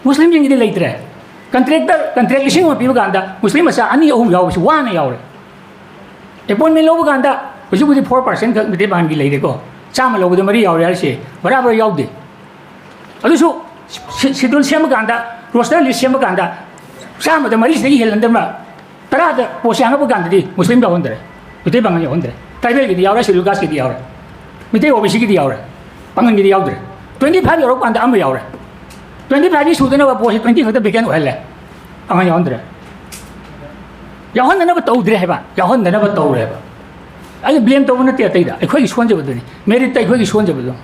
ꯃꯨꯁꯂꯤꯝꯁꯤꯡꯒꯤꯗꯤ ꯂꯩꯇ꯭ꯔꯦ꯫ ꯀꯟꯇ꯭ꯔꯦꯛꯇꯔ ꯀꯟꯇ꯭ꯔꯦꯛ ꯂꯤꯁꯤꯡ ꯑꯃ ꯄꯤꯕ ꯀꯥꯟꯗ ꯃꯨꯁꯂꯤꯝ ꯃꯆꯥ ꯑꯅꯤ ꯑꯍꯨꯝ ꯌꯥꯎꯕꯁꯤ ꯋꯥꯅ ꯌꯥꯎꯔꯦ꯫ ꯑꯦꯄꯣꯏꯟꯃꯦꯟ ꯂꯧꯕ ꯀꯥꯟꯗ ꯍꯧꯖꯤꯛꯄꯨꯗꯤ ꯐꯣꯔ ꯄꯥꯔꯁꯦꯟ ꯈꯛ ꯃꯤꯇꯩ ꯄꯥꯡꯒꯜꯒꯤ ꯂꯩꯔꯦꯀꯣ, ꯆꯥꯝꯃ ꯂꯧꯕꯗ ꯃꯔꯤ ꯌꯥꯎꯔꯦ ꯍꯥꯏꯔꯤꯁꯦ ꯕꯔꯥꯕꯔ ꯌꯥꯎꯗꯦ꯫ ꯑꯗꯨꯁꯨ ꯁꯤ-, ꯁꯤꯗꯨꯜ ꯁꯦꯝꯕ ꯀꯥꯟꯗ, ꯔꯣꯁꯇꯔ ꯂꯤꯁ ꯁꯦꯝꯕ ꯀꯥꯟꯗ ꯆꯥꯝꯃꯗ ꯃꯔꯤꯁꯤꯗꯒꯤ ꯍꯦꯜꯍꯟꯗꯕ, ꯇꯔꯥꯗ ꯄꯣꯁ ꯍꯥꯡꯉꯛꯄ ꯀꯥꯟꯗꯗꯤ ꯃꯨꯁꯂꯤꯝ ꯌꯥꯎꯍꯟꯗ꯭ꯔꯦ, ꯃꯤꯇꯩ ꯄꯥꯡꯒꯜ ꯌꯥꯎꯍꯟꯗ꯭ꯔꯦ, ꯇ꯭ꯔꯥꯏꯕꯦꯜꯒꯤꯗꯤ ꯌꯥꯎꯔꯦ, ꯁꯤꯗꯨꯜ ꯀꯥꯁꯀꯤꯗꯤ ꯌꯥꯎꯔꯦ, ꯃꯤꯇꯩ ꯑꯣ ꯕꯤ ꯁꯤꯒꯤꯗꯤ ꯌꯥꯎꯔꯦ, ꯄꯥꯡꯒꯜꯒꯤꯗꯤ ꯌꯥꯎꯗ꯭ꯔꯦ꯫ ꯇ꯭ꯋꯦꯟꯇꯤ ꯐꯥꯏꯚ ꯌꯧꯔꯛꯄ ꯀꯥꯟꯗ ꯑꯃ ꯌꯥꯎꯔꯦ꯫ ꯇ꯭ꯋꯦꯟꯇꯤ ꯐꯥꯏꯚꯀꯤ ꯁꯨꯗꯅꯕ ꯄꯣꯁꯁꯤ ꯇ꯭ꯋꯦꯟꯇꯤ ꯈꯛꯇ ꯚꯦꯀꯦꯟ ꯑꯣꯏꯍꯜꯂꯦ, ꯄꯥꯡꯒꯜ ꯌꯥꯎꯍꯟꯗ꯭ꯔꯦ꯫ ꯌꯥꯎꯍꯟꯗꯅꯕ ꯇꯧꯗ꯭ꯔꯦ ꯍꯥꯏꯕ, ꯌꯥꯎꯍꯟꯗꯅꯕ ꯇꯧꯔꯦ ꯍꯥꯏꯕ꯫ ꯑꯩꯅ ꯕ꯭ꯂꯦꯝ ꯇꯧꯕ ꯅꯠꯇꯦ ꯑꯇꯩꯗ, ꯑꯩꯈꯣꯏꯒꯤ ꯁꯣꯟꯖꯕꯗꯨꯅꯤ, ꯃꯦꯔꯤꯠꯇ ꯑꯩꯈꯣꯏꯒꯤ ꯁꯣꯟꯖꯕꯗꯣ꯫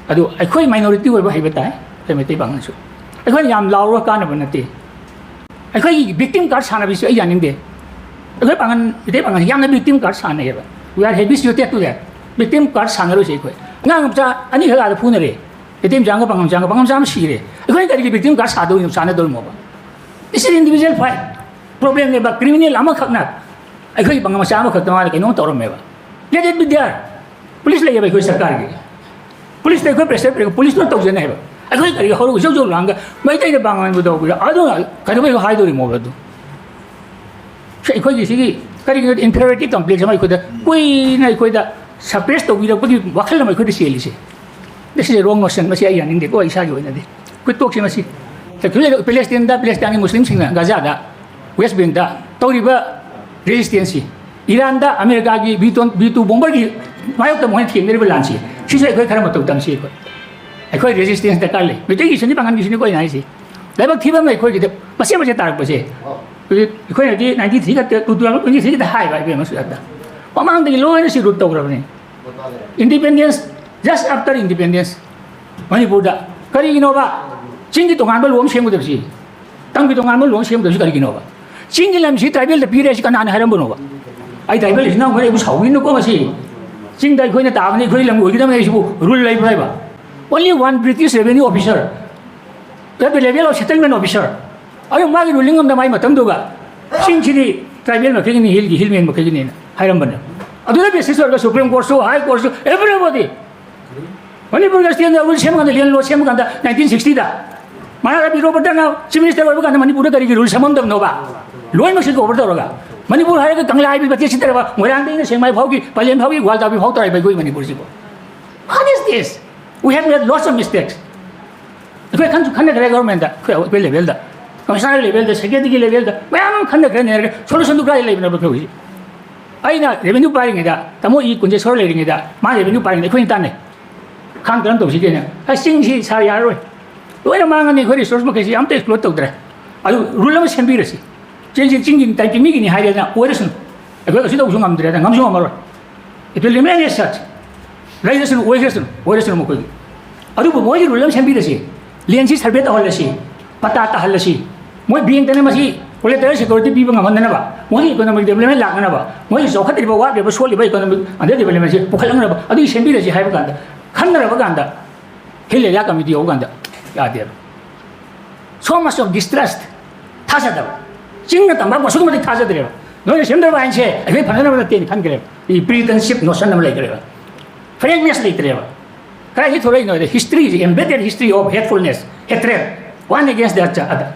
ꯑꯗꯨ ꯑꯩꯈꯣꯏ ꯃꯥꯏꯅꯣꯔꯤꯇꯤ ꯑꯣꯏꯕ ꯍꯩꯕ ꯇꯥꯏ, ꯑꯩꯈꯣꯏ ꯃꯩꯇꯩ ꯄꯥꯡꯒꯜꯁꯨ꯫ ꯑꯩꯈꯣꯏꯅ ꯌꯥꯝ ꯂꯥꯎꯔꯒ ꯀꯥꯟꯅꯕ ꯅꯠꯇꯦ꯫ ꯑꯩꯈꯣꯏꯒꯤ ꯚꯤꯛꯇꯤꯝ ꯀꯥꯔꯗ ꯁꯥꯟꯅꯕꯁꯨ ꯑꯩ ꯌꯥꯅꯤꯡꯗꯦ꯫ ꯑꯩꯈꯣꯏ ꯄꯥꯡꯒꯜ, ꯃꯩꯇꯩ ꯄꯥꯡꯒꯜ ꯌꯥꯝꯅ ꯚꯤꯛꯇꯤꯝ ꯀꯥꯔꯗ ꯁꯥꯟꯅꯩꯌꯦꯕ꯫ We are habituated to that. Victim card ꯁꯥꯟꯅꯔꯣꯏꯁꯦ ꯑꯩꯈꯣꯏ꯫ ꯑꯉꯥꯡ ꯃꯆꯥ ꯑꯅꯤꯈꯛ ꯑꯥꯗ ꯐꯨꯅꯔꯦ꯫ ꯃꯩꯇꯩ ꯃꯆꯥ ꯑꯃꯒ ꯄꯥꯡꯒꯜ ꯃꯆꯥ ꯑꯃꯒ, ꯄꯥꯡꯒꯜ ꯃꯆꯥ ꯑꯃ ꯁꯤꯔꯦ꯫ ꯑꯩꯈꯣꯏꯅ ꯀꯔꯤꯒꯤ ꯚꯤꯛꯇꯤꯝ ꯀꯥꯔꯗ ꯁꯥꯗꯧꯔꯤꯅꯣ, ꯁꯥꯟꯅꯗꯧꯔꯤꯃꯣꯕ? This is individual fight. ꯄ꯭ꯔꯣꯕ꯭ꯂꯦꯝꯅꯦꯕ꯫ ꯀ꯭ꯔꯤꯃꯤꯅꯦꯜ ꯑꯃꯈꯛꯅ ꯑꯩꯈꯣꯏ ꯄꯥꯡꯒꯜ ꯃꯆꯥ ꯑꯃꯈꯛꯇ ꯃꯥꯅ ꯀꯩꯅꯣꯝ ꯇꯧꯔꯝꯃꯦꯕ꯫ Let it be there. Police ꯂꯩꯌꯦꯕ ꯑꯩꯈꯣꯏ ꯁꯔꯀꯥꯔꯒꯤ꯫ ꯄꯨꯂꯤꯁꯇ ꯑꯩꯈꯣꯏ ꯄ꯭ꯔꯦꯁꯔ ꯄꯤꯔꯒ ꯄꯨꯂꯤꯁꯅ ꯇꯧꯖꯅꯤ ꯍꯥꯏꯕ꯫ ꯑꯩꯈꯣꯏ ꯀꯔꯤꯒꯤ ꯍꯧꯔꯒ ꯖꯧ ꯖꯧ ꯂꯥꯡꯒ ꯃꯩꯇꯩꯅ ꯄꯥꯡꯒꯟꯕꯨ ꯇꯧꯕꯤꯔ ꯑꯗꯨ ꯀꯩꯗꯧꯕꯩ ꯍꯥꯏꯗꯣꯔꯤꯃꯣꯕ ꯑꯗꯨ? ꯁꯤ ꯑꯩꯈꯣꯏꯒꯤ ꯁꯤꯒꯤ ꯀꯔꯤꯒꯤꯅꯣ ꯏꯟꯐꯤꯔꯤꯌꯣꯔꯤꯇꯤ ꯀꯝꯄ꯭ꯂꯦꯛꯁ ꯑꯃ ꯑꯩꯈꯣꯏꯗ ꯀꯨꯏꯅ ꯑꯩꯈꯣꯏꯗ ꯁꯄ꯭ꯔꯦꯁ ꯇꯧꯕꯤꯔꯛꯄꯒꯤ ꯋꯥꯈꯜ ꯑꯃ ꯑꯩꯈꯣꯏꯗ ꯆꯦꯜꯂꯤꯁꯦ? This is a wrong notion. ꯃꯁꯤ ꯑꯩ ꯌꯥꯅꯤꯡꯗꯦꯀꯣ, ꯑꯩ ꯏꯁꯥꯒꯤ ꯑꯣꯏꯅꯗꯤ꯫ ꯑꯩꯈꯣꯏ ꯇꯣꯛꯁꯤ ꯃꯁꯤ꯫ ꯄꯦꯂꯦꯁꯇꯤꯟꯗ, ꯄꯦꯂꯦꯁꯇꯤꯟꯒꯤ ꯃꯨꯁꯂꯤꯝꯁꯤꯡꯅ ꯒꯥꯖꯥꯗ, ꯋꯦꯁ ꯕꯦꯡꯗ ꯇꯧꯔꯤꯕ ꯔꯦꯖꯤꯁꯇꯦꯟꯁꯁꯤ, ꯏꯔꯥꯟꯗ ꯑꯃꯦꯔꯤꯀꯥꯒꯤ ꯕꯤ ꯇꯨ, ꯕꯤ ꯇꯨ ꯕꯣꯝꯕꯔꯒꯤ ꯃꯥꯌꯣꯛꯇ ꯃꯈꯣꯏꯅ ꯊꯦꯡꯅꯔꯤꯕ ꯂꯥꯟꯁꯤ, ꯁꯤꯁꯨ ꯑꯩꯈꯣꯏ ꯈꯔ ꯃꯇꯧ ꯇꯝꯁꯤ꯫ ꯑꯩꯈꯣꯏ, ꯑꯩꯈꯣꯏ ꯔꯦꯖꯤꯁꯇꯦꯟꯁ ꯗꯔꯀꯥꯔ ꯂꯩ꯫ ꯃꯩꯇꯩꯒꯤꯁꯨꯅꯤ, ꯄꯥꯡꯒꯜꯒꯤꯁꯨꯅꯤ ꯑꯩꯈꯣꯏꯅ ꯍꯥꯏꯁꯤ꯫ ꯂꯥꯏꯕꯛ ꯊꯤꯕ ꯑꯃꯅ ꯑꯩꯈꯣꯏꯒꯤꯗ ꯃꯆꯦꯠ ꯃꯆꯦꯠ ꯇꯥꯔꯛꯄꯁꯦ꯫ ꯍꯧꯖꯤꯛ ꯑꯩꯈꯣꯏꯅꯗꯤ ꯅꯥꯏꯟꯇꯤ ꯊ꯭ꯔꯤ ꯈꯛꯇ, ꯇꯨ ꯊꯥꯎꯖꯟ ꯇ꯭ꯋꯦꯟꯇꯤ ꯊ꯭ꯔꯤ ꯈꯛꯇ ꯍꯥꯏꯕ, ꯏꯕꯦꯝꯃ ꯁꯨꯖꯥꯇꯥ꯫ ꯃꯃꯥꯡꯗꯒꯤ ꯂꯣꯏꯅ ꯁꯤ root ꯇꯧꯈ꯭ꯔꯕꯅꯤ꯫ Independence, just after independence, ꯃꯅꯤꯄꯨꯔꯗ ꯀꯔꯤꯒꯤꯅꯣꯕ ꯆꯤꯡꯒꯤ ꯇꯣꯉꯥꯟꯕ ꯂꯣ ꯑꯃ ꯁꯦꯝꯒꯗꯕꯁꯤ? ꯇꯝꯒꯤ ꯇꯣꯉꯥꯟꯕ ꯂꯣ ꯑꯃ ꯁꯦꯝꯒꯗꯕꯁꯤ ꯀꯔꯤꯒꯤꯅꯣꯕ? ꯆꯤꯡꯒꯤ ꯂꯝꯁꯤ ꯇ꯭ꯔꯥꯏꯕꯦꯜꯗ ꯄꯤꯔꯦ ꯍꯥꯏꯁꯤ ꯀꯅꯥꯅ ꯍꯥꯏꯔꯝꯕꯅꯣꯕ? ꯑꯩ ꯇ꯭ꯔꯥꯏꯕꯦꯜ ꯏꯆꯤꯟ ꯏꯅꯥꯎꯈꯩ ꯑꯩꯕꯨ ꯁꯥꯎꯕꯤꯅꯨꯀꯣ ꯃꯁꯤ꯫ ꯆꯤꯡꯗ ꯑꯩꯈꯣꯏꯅ ꯇꯥꯕꯅꯤ, ꯑꯩꯈꯣꯏ ꯂꯝꯒꯤ ꯑꯣꯏꯒꯗꯕꯅꯤ ꯍꯥꯏꯁꯤꯕꯨ ꯔꯨꯜ ꯂꯩꯕ꯭ꯔꯥ ꯍꯥꯏꯕ? Only one British revenue officer, at the level of settlement officer, ꯑꯗꯨ ꯃꯥꯒꯤ ꯔꯨꯂꯤꯡ ꯑꯃꯗ ꯃꯥꯒꯤ ꯃꯇꯝꯗꯨꯒ ꯆꯤꯡꯁꯤꯗꯤ ꯇ꯭ꯔꯥꯏꯕꯦꯜ ꯃꯈꯩꯒꯤꯅꯤ, ꯍꯤꯜꯒꯤ, ꯍꯤꯜꯃꯦꯟ ꯃꯈꯩꯒꯤꯅꯦꯅ ꯍꯥꯏꯔꯝꯕꯅꯦ꯫ ꯑꯗꯨꯗ ꯕꯦꯁꯤꯁ ꯑꯣꯏꯔꯒ ꯁꯨꯄ꯭ꯔꯤꯝ ꯀꯣꯔꯠꯁꯨ, ꯍꯥꯏ ꯀꯣꯔꯠꯁꯨ, everybody, ꯃꯅꯤꯄꯨꯔꯒ ꯁ꯭ꯇꯦꯠꯅ ꯔꯨꯜ ꯁꯦꯝꯕ ꯀꯥꯟꯗ, ꯂꯦꯟ ꯂꯣ ꯁꯦꯝꯕ ꯀꯥꯟꯗ ꯅꯥꯏꯟꯇꯤꯟ ꯁꯤꯛꯁꯇꯤꯗ ꯃꯍꯥꯔꯥꯖꯥ ꯕꯤꯔꯣꯕꯗꯅ ꯆꯤꯐ ꯃꯤꯅꯤꯁꯇꯔ ꯑꯣꯏꯕ ꯀꯥꯟꯗ ꯃꯅꯤꯄꯨꯔꯗ ꯀꯔꯤꯒꯤ ꯔꯨꯜ ꯁꯦꯝꯃꯝꯗꯕꯅꯣꯕ? ꯂꯣꯏꯅꯃꯛꯁꯤ ꯀꯣꯚꯔ ꯇꯧꯔꯒ ꯃꯅꯤꯄꯨꯔ ꯍꯥꯏꯔꯒ ꯀꯪꯂꯥ ꯍꯥꯏꯕ ꯃꯇꯦꯛ ꯁꯤꯠꯇ꯭ꯔꯕ, ꯃꯣꯏꯔꯥꯡꯗꯒꯤꯅ ꯁꯦꯛꯃꯥꯏ ꯐꯥꯎꯒꯤ, ꯄꯂꯦꯟ ꯐꯥꯎꯒꯤ, ꯒ꯭ꯋꯥꯜꯇꯥꯕꯤ ꯐꯥꯎ ꯇꯧꯔꯤꯕ ꯑꯩꯈꯣꯏ ꯃꯅꯤꯄꯨꯔꯁꯤꯕꯨ꯫ What is this? We have made lots of mistakes. ꯑꯩꯈꯣꯏ ꯈꯟꯁꯨ ꯈꯟꯅꯈ꯭ꯔꯦ ꯒꯣꯔꯃꯦꯟꯗ, ꯑꯩꯈꯣꯏ, ꯑꯩꯈꯣꯏ ꯂꯦꯚꯦꯜꯗ, ꯀꯃꯤꯁꯅꯔ ꯂꯦꯚꯦꯜꯗ, ꯁꯦꯀ꯭ꯔꯦꯇꯔꯤꯒꯤ ꯂꯦꯚꯦꯜꯗ ꯃꯌꯥꯝ ꯑꯃ ꯈꯟꯅꯈ꯭ꯔꯦ, ꯅꯩꯅꯈ꯭ꯔꯦ꯫ ꯁꯣꯂꯨꯁꯟꯗꯨ ꯀꯗꯥꯏꯗ ꯂꯩꯕꯅꯣꯕ ꯑꯩꯈꯣꯏ ꯍꯧꯖꯤꯛ? ꯑꯩꯅ ꯔꯦꯚꯦꯅ꯭ꯌꯨ ꯄꯥꯏꯔꯤꯉꯩꯗ, ꯇꯥꯃꯣ ꯏ ꯀꯨꯟꯖꯦꯁꯣꯔ ꯂꯩꯔꯤꯉꯩꯗ, ꯃꯥ ꯔꯦꯚꯦꯅ꯭ꯌꯨ ꯄꯥꯏꯔꯤꯉꯩꯗ ꯑꯩꯈꯣꯏꯅ ꯇꯥꯟꯅꯩ꯫ ꯈꯥꯡ ꯀꯔꯝ ꯇꯧꯁꯤꯒꯦꯅ꯫ "ꯑꯁ, ꯆꯤꯡꯁꯤ ꯁꯥꯔ ꯌꯥꯔꯔꯣꯏ, ꯂꯣꯏꯅ ꯃꯥꯡꯉꯅꯤ, ꯑꯩꯈꯣꯏ ꯔꯤꯁꯣꯔꯁ ꯃꯈꯩꯁꯤ ꯑꯝꯇ ꯑꯦꯛꯁꯄ꯭ꯂꯣꯏꯠ ꯇꯧꯗ꯭ꯔꯦ꯫ ꯑꯗꯨ ꯔꯨꯜ ꯑꯃ ꯁꯦꯝꯕꯤꯔꯁꯤ꯫ ꯆꯤꯡꯁꯤ ꯆꯤꯡꯒꯤ ꯇꯥꯏ-, ꯃꯤꯒꯤꯅꯤ ꯍꯥꯏꯔꯦꯗꯅ, ꯑꯣꯏꯔꯁꯅꯨ꯫ ꯑꯩꯈꯣꯏ ꯀꯩꯁꯨ ꯇꯧꯕꯁꯨ ꯉꯝꯗ꯭ꯔꯦꯗꯅ, ꯉꯝꯁꯨ ꯉꯝꯃꯔꯣꯏ꯫ It will remain as such. ꯂꯩꯔꯁꯅꯨ, ꯑꯣꯏꯈ꯭ꯔꯁꯅꯨ, ꯑꯣꯏꯔꯁꯅꯨ ꯃꯈꯣꯏꯒꯤ꯫ ꯑꯗꯨꯕꯨ ꯃꯣꯏꯒꯤ ꯔꯨꯜ ꯑꯃ ꯁꯦꯝꯕꯤꯔꯁꯤ, ꯂꯦꯟꯁꯤ ꯁꯔꯚꯦ ꯇꯧꯍꯜꯂꯁꯤ, ꯄꯇꯥ ꯇꯥꯍꯜꯂꯁꯤ, ꯃꯣꯏ ꯕꯦꯡꯛꯇꯅ ꯃꯁꯤ ꯀꯣꯂꯦꯇꯔꯦꯜ ꯁꯦꯀ꯭ꯌꯨꯔꯤꯇꯤ ꯄꯤꯕ ꯉꯝꯍꯟꯗꯅꯕ, ꯃꯣꯏꯒꯤ ꯏꯀꯣꯅꯣꯃꯤꯛ ꯗꯦꯕꯂꯞꯃꯦꯟ ꯂꯥꯛꯅꯅꯕ, ꯃꯣꯏꯒꯤ ꯆꯥꯎꯈꯠꯇ꯭ꯔꯤꯕ, ꯋꯥꯠꯂꯤꯕ, ꯁꯣꯠꯂꯤꯕ ꯏꯀꯣꯅꯣꯃꯤꯛ ꯑꯟꯗꯔ ꯗꯦꯕꯂꯞꯃꯦꯟꯁꯤ ꯄꯨꯈꯠꯂꯛꯅꯕ, ꯑꯗꯨꯒꯤ ꯁꯦꯝꯕꯤꯔꯁꯤ ꯍꯥꯏꯕ ꯀꯥꯟꯗ, ꯈꯟꯅꯔꯕ ꯀꯥꯟꯗ ꯍꯤꯜ ꯑꯦꯔꯤꯌꯥ ꯀꯃꯤꯇꯤ ꯌꯧꯕ ꯀꯥꯟꯗ ꯌꯥꯗꯦꯕ꯫ So much of distrust, ꯊꯥꯖꯗꯕ꯫ ꯆꯤꯡꯅ ꯇꯝꯄꯥꯛꯄꯨ ꯑꯁꯨꯛꯀꯤ ꯃꯇꯤꯛ ꯊꯥꯖꯗ꯭ꯔꯦꯕ꯫ ꯅꯣꯏꯅ ꯁꯦꯝꯗꯧꯔꯤꯕ ꯑꯥꯏꯟꯁꯦ ꯑꯩꯈꯣꯏ ꯐꯅꯅꯕ ꯅꯠꯇꯦꯅ ꯈꯟꯈ꯭ꯔꯦꯕ꯫ ꯄ꯭ꯔꯤ ꯀꯟꯁꯤꯞ ꯅꯣꯁꯟ ꯑꯃ ꯂꯩꯈ꯭ꯔꯦꯕ꯫ ꯐ꯭ꯔꯦꯡꯛꯅꯦꯁ ꯂꯩꯇ꯭ꯔꯦꯕ꯫ ꯀꯗꯥꯏꯗꯒꯤ ꯊꯣꯛꯂꯛꯏꯅꯣ ꯍꯥꯏꯗꯤ, history, embedded history of hatefulness, hatred, one against the other.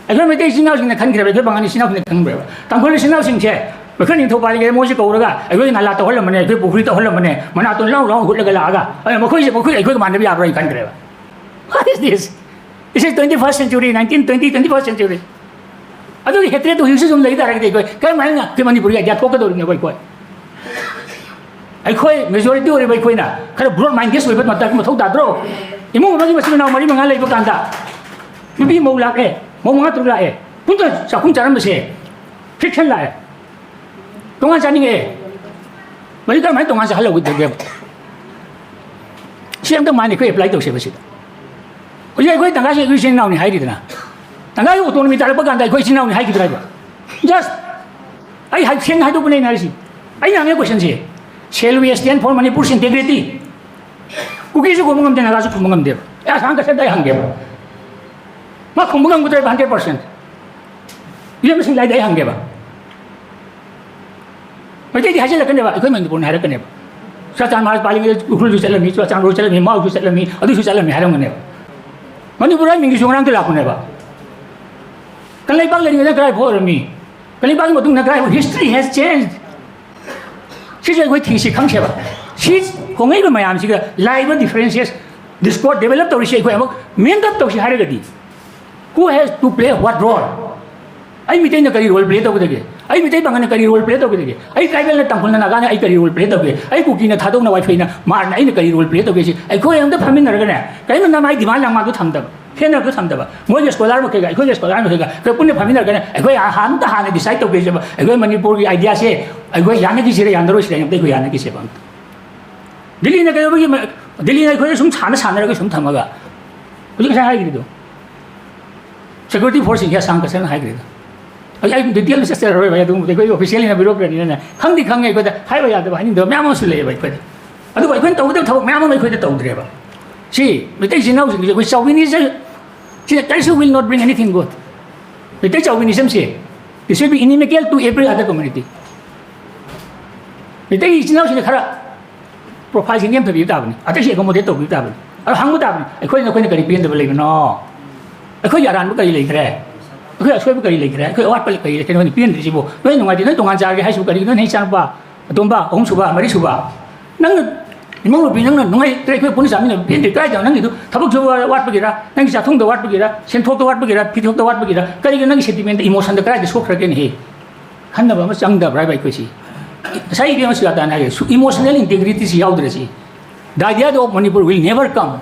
ꯑꯩꯈꯣꯏ ꯃꯩꯇꯩ ꯏꯆꯤꯟ ꯏꯅꯥꯎꯁꯤꯡꯅ ꯈꯟꯈ꯭ꯔꯦꯕ, ꯑꯩꯈꯣꯏ ꯄꯥꯉꯜ ꯏꯆꯤꯟ ꯏꯅꯥꯎꯁꯤꯡꯅ ꯈꯟꯈ꯭ꯔꯦꯕ꯫ ꯇꯥꯡꯈꯨꯜ ꯏꯆꯤꯟ ꯏꯅꯥꯎꯁꯤꯡꯁꯦ ꯃꯩꯈꯨ ꯅꯤꯡꯊꯧ ꯄꯥꯜꯂꯤꯉꯩꯗ ꯃꯣꯏꯁꯦ ꯀꯧꯔꯒ ꯑꯩꯈꯣꯏ ꯅꯥꯂꯥ ꯇꯧꯍꯜꯂꯝꯕꯅꯦ, ꯑꯩꯈꯣꯏ ꯄꯨꯈ꯭ꯔꯤ ꯇꯧꯍꯜꯂꯝꯕꯅꯦ, ꯃꯅꯥꯇꯣꯟ ꯂꯥꯎ ꯂꯥꯎ ꯍꯨꯠꯂꯒ ꯂꯥꯛꯑꯒ, ꯑꯦ, ꯃꯈꯣꯏꯁꯦ, ꯃꯈꯣꯏ ꯑꯩꯈꯣꯏꯒ ꯃꯥꯟꯅꯕ ꯌꯥꯕ꯭ꯔꯥ ꯍꯥꯏꯅ ꯈꯟꯈ꯭ꯔꯦꯕ꯫ What is this? This is twenty first century, nineteen twenty, twenty first century. ꯑꯗꯨꯒꯤ ꯍꯦꯇ꯭ꯔꯦꯠꯇꯨ ꯍꯧꯖꯤꯛꯁꯨ ꯑꯗꯨꯝ ꯂꯩ ꯇꯥꯔꯒꯗꯤ ꯑꯩꯈꯣꯏ ꯀꯔꯝ ꯍꯥꯏꯅ ꯑꯩꯈꯣꯏ ꯃꯅꯤꯄꯨꯔꯒꯤ ꯑꯥꯏꯗꯤꯌꯥ ꯊꯣꯛꯀꯗꯧꯔꯤꯅꯣ? ꯑꯩꯈꯣꯏ, ꯑꯩꯈꯣꯏ ꯃꯦꯖꯣꯔꯤꯇꯤ ꯑꯣꯏꯔꯤꯕ ꯑꯩꯈꯣꯏꯅ ꯈꯔ ꯕ꯭ꯔꯣꯗ ꯃꯥꯏꯟꯗꯦꯁ ꯑꯣꯏꯕ ꯃꯇꯝ ꯃꯊꯧ ꯇꯥꯗ꯭ꯔꯣ? ꯏꯃꯨꯡ ꯑꯃꯒꯤ ꯃꯆꯤꯟ ꯃꯅꯥꯎ ꯃꯔꯤ ꯃꯉꯥ ꯂꯩꯕ ꯀꯥꯟꯗ ꯅꯨꯄꯤ ꯃꯧ ꯂꯥꯛꯑꯦ, ꯃꯧ ꯃꯉꯥ ꯇꯔꯨꯛ ꯂꯥꯛꯑꯦ, ꯄꯨꯟꯅ ꯆꯥꯛꯈꯨꯝ ꯆꯥꯔꯝꯕꯁꯦ ꯐ꯭ꯔꯤꯛꯁꯟ ꯂꯥꯛꯑꯦ, ꯇꯣꯉꯥꯟ ꯆꯥꯅꯤꯡꯉꯛꯑꯦ꯫ ꯃꯁꯤ ꯀꯔꯝꯍꯥꯏꯅ ꯇꯣꯉꯥꯟ ꯆꯥꯍꯜꯍꯧꯒꯗꯒꯦꯕ? ꯁꯤ ꯑꯝꯇ ꯃꯥꯏꯟ ꯑꯩꯈꯣꯏ ꯑꯦꯄ꯭ꯂꯥꯏ ꯇꯧꯁꯦꯕ ꯁꯤꯗ꯫ ꯍꯧꯖꯤꯛ ꯑꯩꯈꯣꯏ ꯇꯪꯈꯥꯏꯁꯦ ꯑꯩꯈꯣꯏ ꯏꯆꯤꯟ ꯏꯅꯥꯎꯅꯤ ꯍꯥꯏꯔꯤꯗꯅ, ꯇꯪꯈꯥꯏꯒꯤ ꯑꯣꯇꯣꯅꯣꯃꯤ ꯇꯥꯔꯛꯄ ꯀꯥꯟꯗ ꯑꯩꯈꯣꯏ ꯏꯆꯤꯟ ꯏꯅꯥꯎꯅꯤ ꯍꯥꯏꯈꯤꯗ꯭ꯔꯥ ꯍꯥꯏꯕ? ꯖꯁ ꯑꯩ ꯍꯥꯏ-, ꯁꯦꯡꯅ ꯍꯥꯏꯗꯣꯛꯄꯅꯦ ꯑꯩꯅ ꯍꯥꯏꯔꯤꯁꯤ꯫ ꯑꯩꯅ ꯍꯪꯉꯦ ꯀꯣꯏꯁꯟꯁꯦ, "Shall we stand for Manipur's integrity?" ꯀꯨꯀꯤꯁꯨ ꯈꯨꯝꯕ ꯉꯝꯗꯦ, ꯅꯥꯒꯥꯁꯨ ꯈꯨꯝꯕ ꯉꯝꯗꯦꯕ꯫ ꯑꯦ, ꯑꯁꯥꯡ ꯀꯁꯦꯠꯇ ꯑꯩ ꯍꯪꯒꯦꯕ꯫ ꯃꯥ ꯈꯨꯝꯕ ꯉꯝꯒꯗ꯭ꯔꯦꯕ ꯍꯟꯗ꯭ꯔꯦꯠ ꯄꯥꯔꯁꯦꯟ? ꯏꯔꯦꯝꯕꯁꯤꯡ ꯂꯥꯏꯗ ꯑꯩ ꯍꯪꯒꯦꯕ꯫ ꯃꯩꯇꯩꯗꯤ ꯍꯥꯏꯖꯤꯜꯂꯛꯀꯅꯦꯕ, ꯑꯩꯈꯣꯏ ꯃꯅꯤꯄꯨꯔꯅꯤ ꯍꯥꯏꯔꯛꯀꯅꯦꯕ꯫ ꯆꯨꯔꯥꯆꯥꯟ ꯃꯍꯥꯔꯥꯖ ꯄꯥꯜꯂꯤꯉꯩꯗ ꯎꯈ꯭ꯔꯨꯜꯁꯨ ꯆꯠꯂꯝꯃꯤ, ꯆꯨꯔꯥꯆꯥꯟꯄꯨꯔ ꯆꯠꯂꯝꯃꯤ, ꯃꯥꯎꯁꯨ ꯆꯠꯂꯝꯃꯤ, ꯑꯗꯨꯁꯨ ꯆꯠꯂꯝꯃꯤ ꯍꯥꯏꯔꯝꯒꯅꯦꯕ꯫ ꯃꯅꯤꯄꯨꯔ ꯍꯥꯏ ꯃꯤꯡꯁꯤꯁꯨ ꯉꯔꯥꯡꯗ ꯂꯥꯛꯄꯅꯦꯕ꯫ ꯀꯪꯂꯩꯄꯥꯛ ꯂꯩꯔꯤꯉꯩꯗ ꯀꯗꯥꯏ ꯐꯥꯎ ꯑꯣꯏꯔꯝꯃꯤ? ꯀꯪꯂꯩꯄꯥꯛꯀꯤ ꯃꯇꯨꯡꯗ ꯀꯗꯥꯏ ꯐꯥꯎ? History has changed. ꯁꯤꯁꯦ ꯑꯩꯈꯣꯏ ꯊꯤꯁꯤ ꯈꯪꯁꯦꯕ꯫ ꯁꯤ ꯍꯣꯡꯉꯛꯏꯕ ꯃꯌꯥꯝꯁꯤꯒ ꯂꯥꯛꯏꯕ differences, discord develop ꯇꯧꯔꯤꯁꯤ ꯑꯩꯈꯣꯏ ꯑꯃꯨꯛ make up ꯇꯧꯁꯤ ꯍꯥꯏꯔꯒꯗꯤ, who has to play what role? ꯑꯩ ꯃꯤꯇꯩꯅ ꯀꯔꯤ role play ꯇꯧꯒꯗꯒꯦ? ꯑꯩ ꯃꯤꯇꯩ ꯄꯥꯉꯜꯅ ꯀꯔꯤ role play ꯇꯧꯒꯗꯒꯦ? ꯑꯩ tribalꯅ, ꯇꯥꯡꯈꯨꯜꯅ, ꯅꯥꯒꯥꯅ ꯑꯩ ꯀꯔꯤ role play ꯇꯧꯒꯦ? ꯑꯩ ꯀꯨꯀꯤꯅ, ꯊꯥꯗꯣꯛꯅ, ꯋꯥꯏꯐꯩꯅ, ꯃꯥꯔꯅ ꯑꯩꯅ ꯀꯔꯤ role play ꯇꯧꯒꯦ? ꯁꯤ ꯑꯩꯈꯣꯏ ꯑꯝꯇ ꯐꯝꯃꯤꯟꯅꯔꯒꯅꯦ, ꯀꯔꯤꯒꯨꯝꯕ ꯅꯃꯥꯏ demand ꯂꯥꯡꯃꯥꯗꯣ ꯊꯝꯗꯕ, ꯈꯦꯠꯅꯕꯗꯣ ꯊꯝꯗꯕ, ꯃꯣꯏꯒꯤ scholar ꯃꯈꯩꯒ ꯑꯩꯈꯣꯏꯒꯤ scholar ꯃꯈꯩꯒ ꯑꯩꯈꯣꯏ ꯄꯨꯟꯅ ꯐꯝꯃꯤꯟꯅꯔꯒꯅꯦ, ꯑꯩꯈꯣꯏ ꯑꯝꯇ ꯍꯥꯟꯅ decide ꯇꯧꯒꯦꯁꯦꯕ꯫ ꯑꯩꯈꯣꯏ ꯃꯅꯤꯄꯨꯔꯒꯤ ideaꯁꯦ ꯑꯩꯈꯣꯏ ꯌꯥꯅꯈꯤꯁꯤꯔ ꯌꯥꯅꯔꯣꯏꯁꯤꯔ ꯑꯝꯇ ꯑꯩꯈꯣꯏ ꯌꯥꯅꯈꯤꯁꯦꯕ ꯑꯝꯇ꯫ ꯗꯤꯜꯂꯤꯅ ꯀꯩꯗꯧꯕꯒꯤ ꯃ-, ꯗꯤꯜꯂꯤꯅ ꯑꯩꯈꯣꯏꯗ ꯁꯨꯝ ꯁꯥꯟꯅ ꯁꯥꯟꯅꯔꯒ ꯁꯨꯝ ꯊꯝꯃꯒ, ꯍꯧꯖꯤꯛ ꯉꯁꯥꯏ ꯍꯥꯏꯈ꯭ꯔꯤꯗꯣ, security forceꯁꯤꯡꯁꯦ ꯑꯁꯥꯡ ꯀꯁꯔꯅ ꯍꯥꯏꯈ꯭ꯔꯤꯗꯣ꯫ ꯑꯩ, ꯑꯩ detail ꯆꯠꯆꯔꯔꯣꯏ ꯚꯥꯏ, ꯑꯗꯨꯒꯨꯝꯕꯗꯤ ꯑꯩꯈꯣꯏ officialꯅ bureaucratꯅ ꯈꯪꯗꯤ ꯈꯪꯉꯦ, ꯑꯩꯈꯣꯏꯗ ꯍꯥꯏꯕ ꯌꯥꯗꯕ ꯍꯥꯏꯅꯤꯡꯗꯕ ꯃꯌꯥꯝ ꯑꯃꯁꯨ ꯂꯩꯌꯦꯕ ꯑꯩꯈꯣꯏꯗ꯫ ꯑꯗꯨꯕꯨ ꯑꯩꯈꯣꯏꯅ ꯇꯧꯒꯗꯕ ꯊꯕꯛ ꯃꯌꯥꯝ ꯑꯃ ꯑꯩꯈꯣꯏꯗ ꯇꯧꯗ꯭ꯔꯦꯕ꯫ ꯁꯤ ꯃꯩꯇꯩ ꯏꯆꯤꯟ ꯏꯅꯥꯎꯁꯤꯡꯁꯦ ꯑꯩꯈꯣꯏ chauvinism ꯁꯤꯅ ꯀꯔꯤꯁꯨ will not bring anything good. Meitei chauvinismꯁꯦ, this will be inimical to every other community. Meitei ꯏꯆꯤꯟ ꯏꯅꯥꯎꯁꯤꯡꯁꯦ ꯈꯔ profileꯁꯤ ꯅꯦꯝꯊꯕꯤꯕ ꯇꯥꯕꯅꯤ, ꯑꯇꯩꯁꯤ accommodate ꯇꯧꯕꯤꯕ ꯇꯥꯕꯅꯤ꯫ ꯑꯗꯣ ꯍꯪꯕ ꯇꯥꯕꯅꯤ, ꯑꯩꯈꯣꯏꯅ ꯅꯈꯣꯏꯅ ꯀꯔꯤ ꯄꯦꯟꯗꯕ ꯂꯩꯕꯅꯣ? ꯑꯩꯈꯣꯏꯒꯤ ꯑꯔꯥꯟꯕ ꯀꯔꯤ ꯂꯩꯈ꯭ꯔꯦ? ꯑꯩꯈꯣꯏ ꯑꯁꯣꯏꯕ ꯀꯔꯤ ꯂꯩꯈ꯭ꯔꯦ? ꯑꯩꯈꯣꯏ ꯑꯋꯥꯠꯄ ꯀꯔꯤ ꯂꯩꯈ꯭ꯔꯦ? ꯅꯈꯣꯏꯅ ꯄꯦꯟꯗ꯭ꯔꯤꯁꯤꯕꯨ? ꯅꯣꯏ ꯅꯨꯡꯉꯥꯏꯇꯦ, ꯅꯣꯏ ꯇꯣꯉꯥꯟ ꯆꯥꯔꯒꯦ ꯍꯥꯏꯁꯤꯕꯨ ꯀꯔꯤꯒꯤꯅꯣ? ꯅꯣꯏ ꯏꯆꯥꯅꯨꯄꯥ ꯑꯇꯣꯝꯕ, ꯑꯍꯨꯝꯁꯨꯕ, ꯃꯔꯤꯁꯨꯕ, ꯅꯪꯅ, ꯏꯃꯧ ꯅꯨꯄꯤ, ꯅꯪꯅ ꯅꯨꯡꯉꯥꯏꯇ꯭ꯔꯦ, ꯑꯩꯈꯣꯏ ꯄꯨꯟꯅ ꯆꯥꯃꯤꯟꯅꯕ ꯄꯦꯟꯗ꯭ꯔꯦ, ꯀꯗꯥꯏꯗ ꯅꯪꯒꯤꯗꯨ ꯊꯕꯛ ꯁꯨꯕ ꯋꯥꯠꯄꯒꯤꯔ, ꯅꯪꯒꯤ ꯆꯥꯛꯊꯨꯡꯗ ꯋꯥꯠꯄꯒꯤꯔ, ꯁꯦꯟꯊꯣꯛꯇ ꯋꯥꯠꯄꯒꯤꯔ, ꯐꯤꯊꯣꯛꯇ ꯋꯥꯠꯄꯒꯤꯔ, ꯀꯔꯤꯒꯤꯅꯣ ꯅꯪꯒꯤ sentimentꯇ, emotionꯗ ꯀꯗꯥꯏꯗ ꯁꯣꯛꯈ꯭ꯔꯒꯦꯅꯦꯍꯦ? ꯈꯟꯅꯕ ꯑꯃ ꯆꯪꯗꯕ꯭ꯔꯥ ꯍꯥꯏꯕ ꯑꯩꯈꯣꯏꯁꯤ? ꯉꯁꯥꯏ ꯏꯕꯦꯝꯃ ꯁꯨꯖꯥꯇꯥꯅ ꯍꯥꯏꯔꯦ, ꯁꯨ-, emotional integrityꯁꯤ ꯌꯥꯎꯗ꯭ꯔꯁꯤ, the idea of Manipur will never come.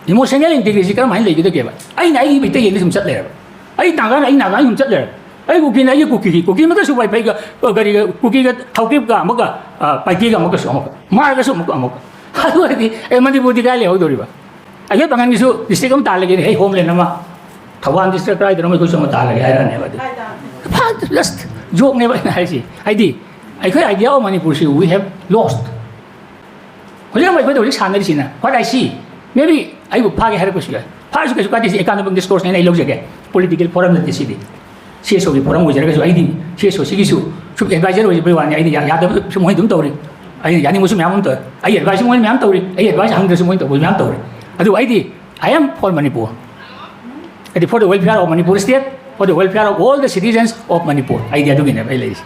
Emotional integrityꯁꯤ ꯀꯔꯝꯍꯥꯏꯅ ꯂꯩꯒꯗꯒꯦꯕ? ꯑꯩꯅ ꯑꯩꯒꯤ ꯃꯩꯇꯩ ꯌꯦꯡꯗ ꯁꯨꯝ ꯆꯠ ꯂꯩꯔꯕ, ꯑꯩ ꯅꯥꯒꯥꯅ ꯑꯩ ꯅꯥꯒꯥ ꯁꯨꯝ ꯆꯠ ꯂꯩꯔꯕ, ꯑꯩ ꯀꯨꯀꯤꯅ ꯑꯩꯒꯤ ꯀꯨꯀꯤꯒꯤ, ꯀꯨꯀꯤ ꯑꯃꯒꯁꯨ ꯋꯥꯏꯐꯩꯒ, ꯑ, ꯀꯔꯤꯒ, ꯀꯨꯀꯤꯒ ꯊꯧꯀꯤꯞꯀ ꯑꯃꯒ, ꯑ, ꯄꯥꯏꯀꯦꯒ ꯑꯃꯒꯁꯨ ꯑꯃꯒ, ꯃꯥꯔꯒꯁꯨ ꯑꯃꯨꯛꯀ ꯑꯃꯨꯛꯀ꯫ ꯑꯗꯨ ꯑꯣꯏꯔꯗꯤ, ꯑꯦ, ꯃꯅꯤꯄꯨꯔꯗꯤ ꯀꯥꯏ ꯂꯩꯍꯧꯗꯧꯔꯤꯕ? ꯑꯩꯈꯣꯏ ꯄꯥꯡꯒꯟꯒꯤꯁꯨ district ꯑꯃ ꯇꯥꯜꯂꯒꯦꯅꯦ, ꯍꯦ, homeland ꯑꯃ, ꯊꯧꯕꯥꯜ district ꯀꯗꯥꯏꯗꯅꯣ ꯑꯩꯈꯣꯏꯁꯨ ꯑꯃ ꯇꯥꯜꯂꯒꯦ ꯍꯥꯏꯔꯛꯑꯅꯦꯕ ꯑꯗꯨ꯫ Just jokeꯅꯦꯕ ꯑꯩꯅ ꯍꯥꯏꯁꯤ꯫ ꯍꯥꯏꯗꯤ, ꯑꯩꯈꯣꯏ idea of Manipurꯁꯤ we have lost. ꯍꯧꯖꯤꯛ ꯑꯃꯨꯛ ꯑꯩꯈꯣꯏꯗ ꯍꯧꯖꯤꯛ ꯁꯥꯟꯅꯔꯤꯁꯤꯅ, what I see, maybe ꯑꯩꯕꯨ ꯐꯥꯒꯦ ꯍꯥꯏꯔꯛꯄꯁꯨ ꯌꯥꯏ꯫ ꯐꯥꯔꯁꯨ ꯀꯩꯁꯨ ꯀꯥꯏꯗꯦ, ꯁꯤ economic discourseꯅꯦꯅ ꯑꯩ ꯂꯧꯖꯒꯦ꯫ Political forum ꯅꯠꯇꯦ ꯁꯤꯗꯤ꯫ CSOꯒꯤ forum ꯑꯣꯏꯖꯔꯒꯁꯨ ꯑꯩꯗꯤ CSO ꯁꯤꯒꯤꯁꯨ ꯁꯨꯝ advisor ꯑꯣꯏꯖꯕꯩ ꯋꯥꯅꯤ꯫ ꯑꯩꯗꯤ ꯌꯥ-, ꯌꯥꯗꯕ ꯁꯨꯝ ꯃꯣꯏ ꯑꯗꯨꯝ ꯇꯧꯔꯤ꯫ ꯑꯩꯅ ꯌꯥꯅꯤꯡꯕꯁꯨ ꯃꯌꯥꯝ ꯑꯃ ꯇꯧꯔꯤ꯫ ꯑꯩ advice ꯃꯣꯏꯅ ꯃꯌꯥꯝ ꯇꯧꯔꯤ꯫ ꯑꯩ advice ꯍꯪꯗ꯭ꯔꯁꯨ ꯃꯣꯏꯅ ꯇꯧꯕꯁꯨ ꯃꯌꯥꯝ ꯇꯧꯔꯤ꯫ ꯑꯗꯨꯕꯨ ꯑꯩꯗꯤ I am for Manipur. ꯍꯥꯏꯗꯤ, for the welfare of Manipur state, for the welfare of all the citizens of Manipur. ꯑꯩꯗꯤ ꯑꯗꯨꯒꯤꯅꯦꯕ ꯑꯩ ꯂꯩꯔꯤꯁꯦ.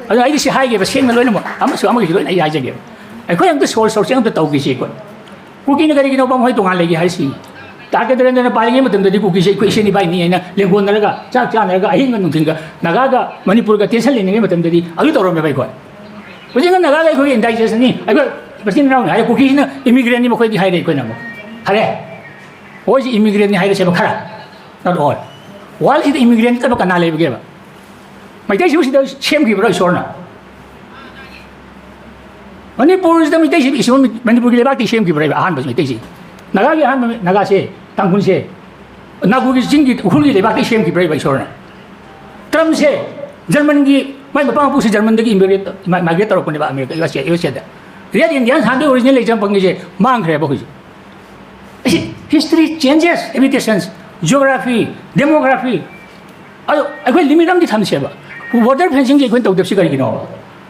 ꯑꯗꯣ ꯑꯩꯗꯤ ꯁꯤ ꯍꯥꯏꯒꯦꯕ ꯁꯦꯡꯅ ꯂꯣꯏꯅꯃꯛ, ꯑꯃꯁꯨ ꯑꯃꯒꯤꯁꯨ ꯂꯣꯏꯅ ꯑꯩ ꯍꯥꯏꯖꯒꯦꯕ. ꯑꯩꯈꯣꯏ ꯑꯝꯇ soul searching ꯑꯝꯇ ꯇꯧꯈꯤꯁꯤ ꯑꯩꯈꯣꯏ꯫ ꯀꯨꯀꯤꯅ ꯀꯔꯤꯒꯤꯅꯣꯕ ꯃꯈꯣꯏ ꯇꯣꯉꯥꯟ ꯂꯩꯒꯦ ꯍꯥꯏꯔꯤꯁꯤ? ꯇꯥ ꯀꯦꯟꯗ꯭ꯔꯦꯟꯗ꯭ꯔꯅ ꯄꯥꯜꯂꯤꯉꯩ ꯃꯇꯝꯗꯗꯤ ꯀꯨꯀꯤꯁꯦ ꯑꯩꯈꯣꯏ ꯏꯁꯦꯟ ꯏꯕꯥꯏꯅꯤ ꯍꯥꯏꯅ ꯂꯦꯡꯒꯣꯟꯅꯔꯒ ꯆꯥꯛ ꯆꯥꯅꯔꯒ ꯑꯍꯤꯡꯒ ꯅꯨꯡꯊꯤꯜꯒ ꯅꯥꯒꯥꯒ ꯃꯅꯤꯄꯨꯔꯒ tension ꯂꯩꯅꯤꯡꯉꯩ ꯃꯇꯝꯗꯗꯤ ꯑꯗꯨ ꯇꯧꯔꯝꯃꯦꯕ ꯑꯩꯈꯣꯏ꯫ ꯍꯧꯖꯤꯛꯅ ꯅꯥꯒꯥꯒ ꯑꯩꯈꯣꯏꯒꯤ indigenous ꯅꯤ, ꯑꯩꯈꯣꯏ ꯃꯆꯤꯟ ꯃꯅꯥꯎꯅꯤ ꯍꯥꯏꯔꯦ, ꯀꯨꯀꯤꯁꯤꯅ immigrant ꯅꯤ ꯃꯈꯣꯏꯗꯤ ꯍꯥꯏꯔꯦ ꯑꯩꯈꯣꯏꯅ ꯑꯃꯨꯛ꯫ ꯐꯔꯦ, ꯃꯣꯏꯁꯤ immigrant ꯅꯤ ꯍꯥꯏꯔꯁꯦꯕ ꯈꯔ, not all꯫ World ꯁꯤꯗ immigrant ꯅꯠꯇꯕ ꯀꯅꯥ ꯂꯩꯕꯒꯦꯕ? ꯃꯩꯇꯩꯁꯤꯕꯨ ꯁꯤꯗ ꯁꯦꯝꯈꯤꯕ꯭ꯔꯣ ꯏꯁꯣꯔꯅ? ꯃꯅꯤꯄꯨꯔꯁꯤꯗ ꯃꯩꯇꯩꯁꯤ ꯏꯁꯣꯔ, ꯃꯅꯤꯄꯨꯔꯒꯤ ꯂꯩꯕꯥꯛꯇꯤ ꯁꯦꯝꯈꯤꯕ꯭ꯔꯣꯕ ꯑꯍꯥꯟꯕ ꯃꯩꯇꯩꯁꯤ? ꯅꯥꯒꯥꯒꯤ ꯑꯍꯥꯟꯕ ꯅꯥꯒꯥꯁꯦ, ꯇꯥꯡꯈꯨꯜꯁꯦ, ꯅꯥꯒꯨꯒꯤ ꯆꯤꯡꯒꯤ ꯎꯈ꯭ꯔꯨꯜꯒꯤ ꯂꯩꯕꯥꯛꯇꯤ ꯁꯦꯝꯈꯤꯕ꯭ꯔꯣꯕ ꯏꯁꯣꯔꯅ? ꯇ꯭ꯔꯝꯁꯦ ꯖꯔꯃꯟꯒꯤ, ꯃꯥꯏ ꯃꯄꯥ ꯃꯄꯨꯁꯦ ꯖꯔꯃꯟꯗꯒꯤ immigrate, migrate ꯇꯧꯔꯛꯄꯅꯦꯕ ꯑꯃꯦꯔꯤꯀꯥ, USA, USAꯗ꯫ Red Indians ꯍꯥꯟꯅꯗꯒꯤ original ꯂꯩꯖ ꯐꯪꯉꯤꯁꯦ ꯃꯥꯡꯈ꯭ꯔꯦꯕ ꯍꯧꯖꯤꯛ꯫ ꯑꯁꯤ history changes, habitations, geography, demography, ꯑꯗꯣ ꯑꯩꯈꯣꯏ limit ꯑꯃꯗꯤ ꯊꯝꯁꯦꯕ꯫ Border fencingꯁꯦ ꯑꯩꯈꯣꯏꯅ ꯇꯧꯗꯕꯁꯤ ꯀꯔꯤꯒꯤꯅꯣ?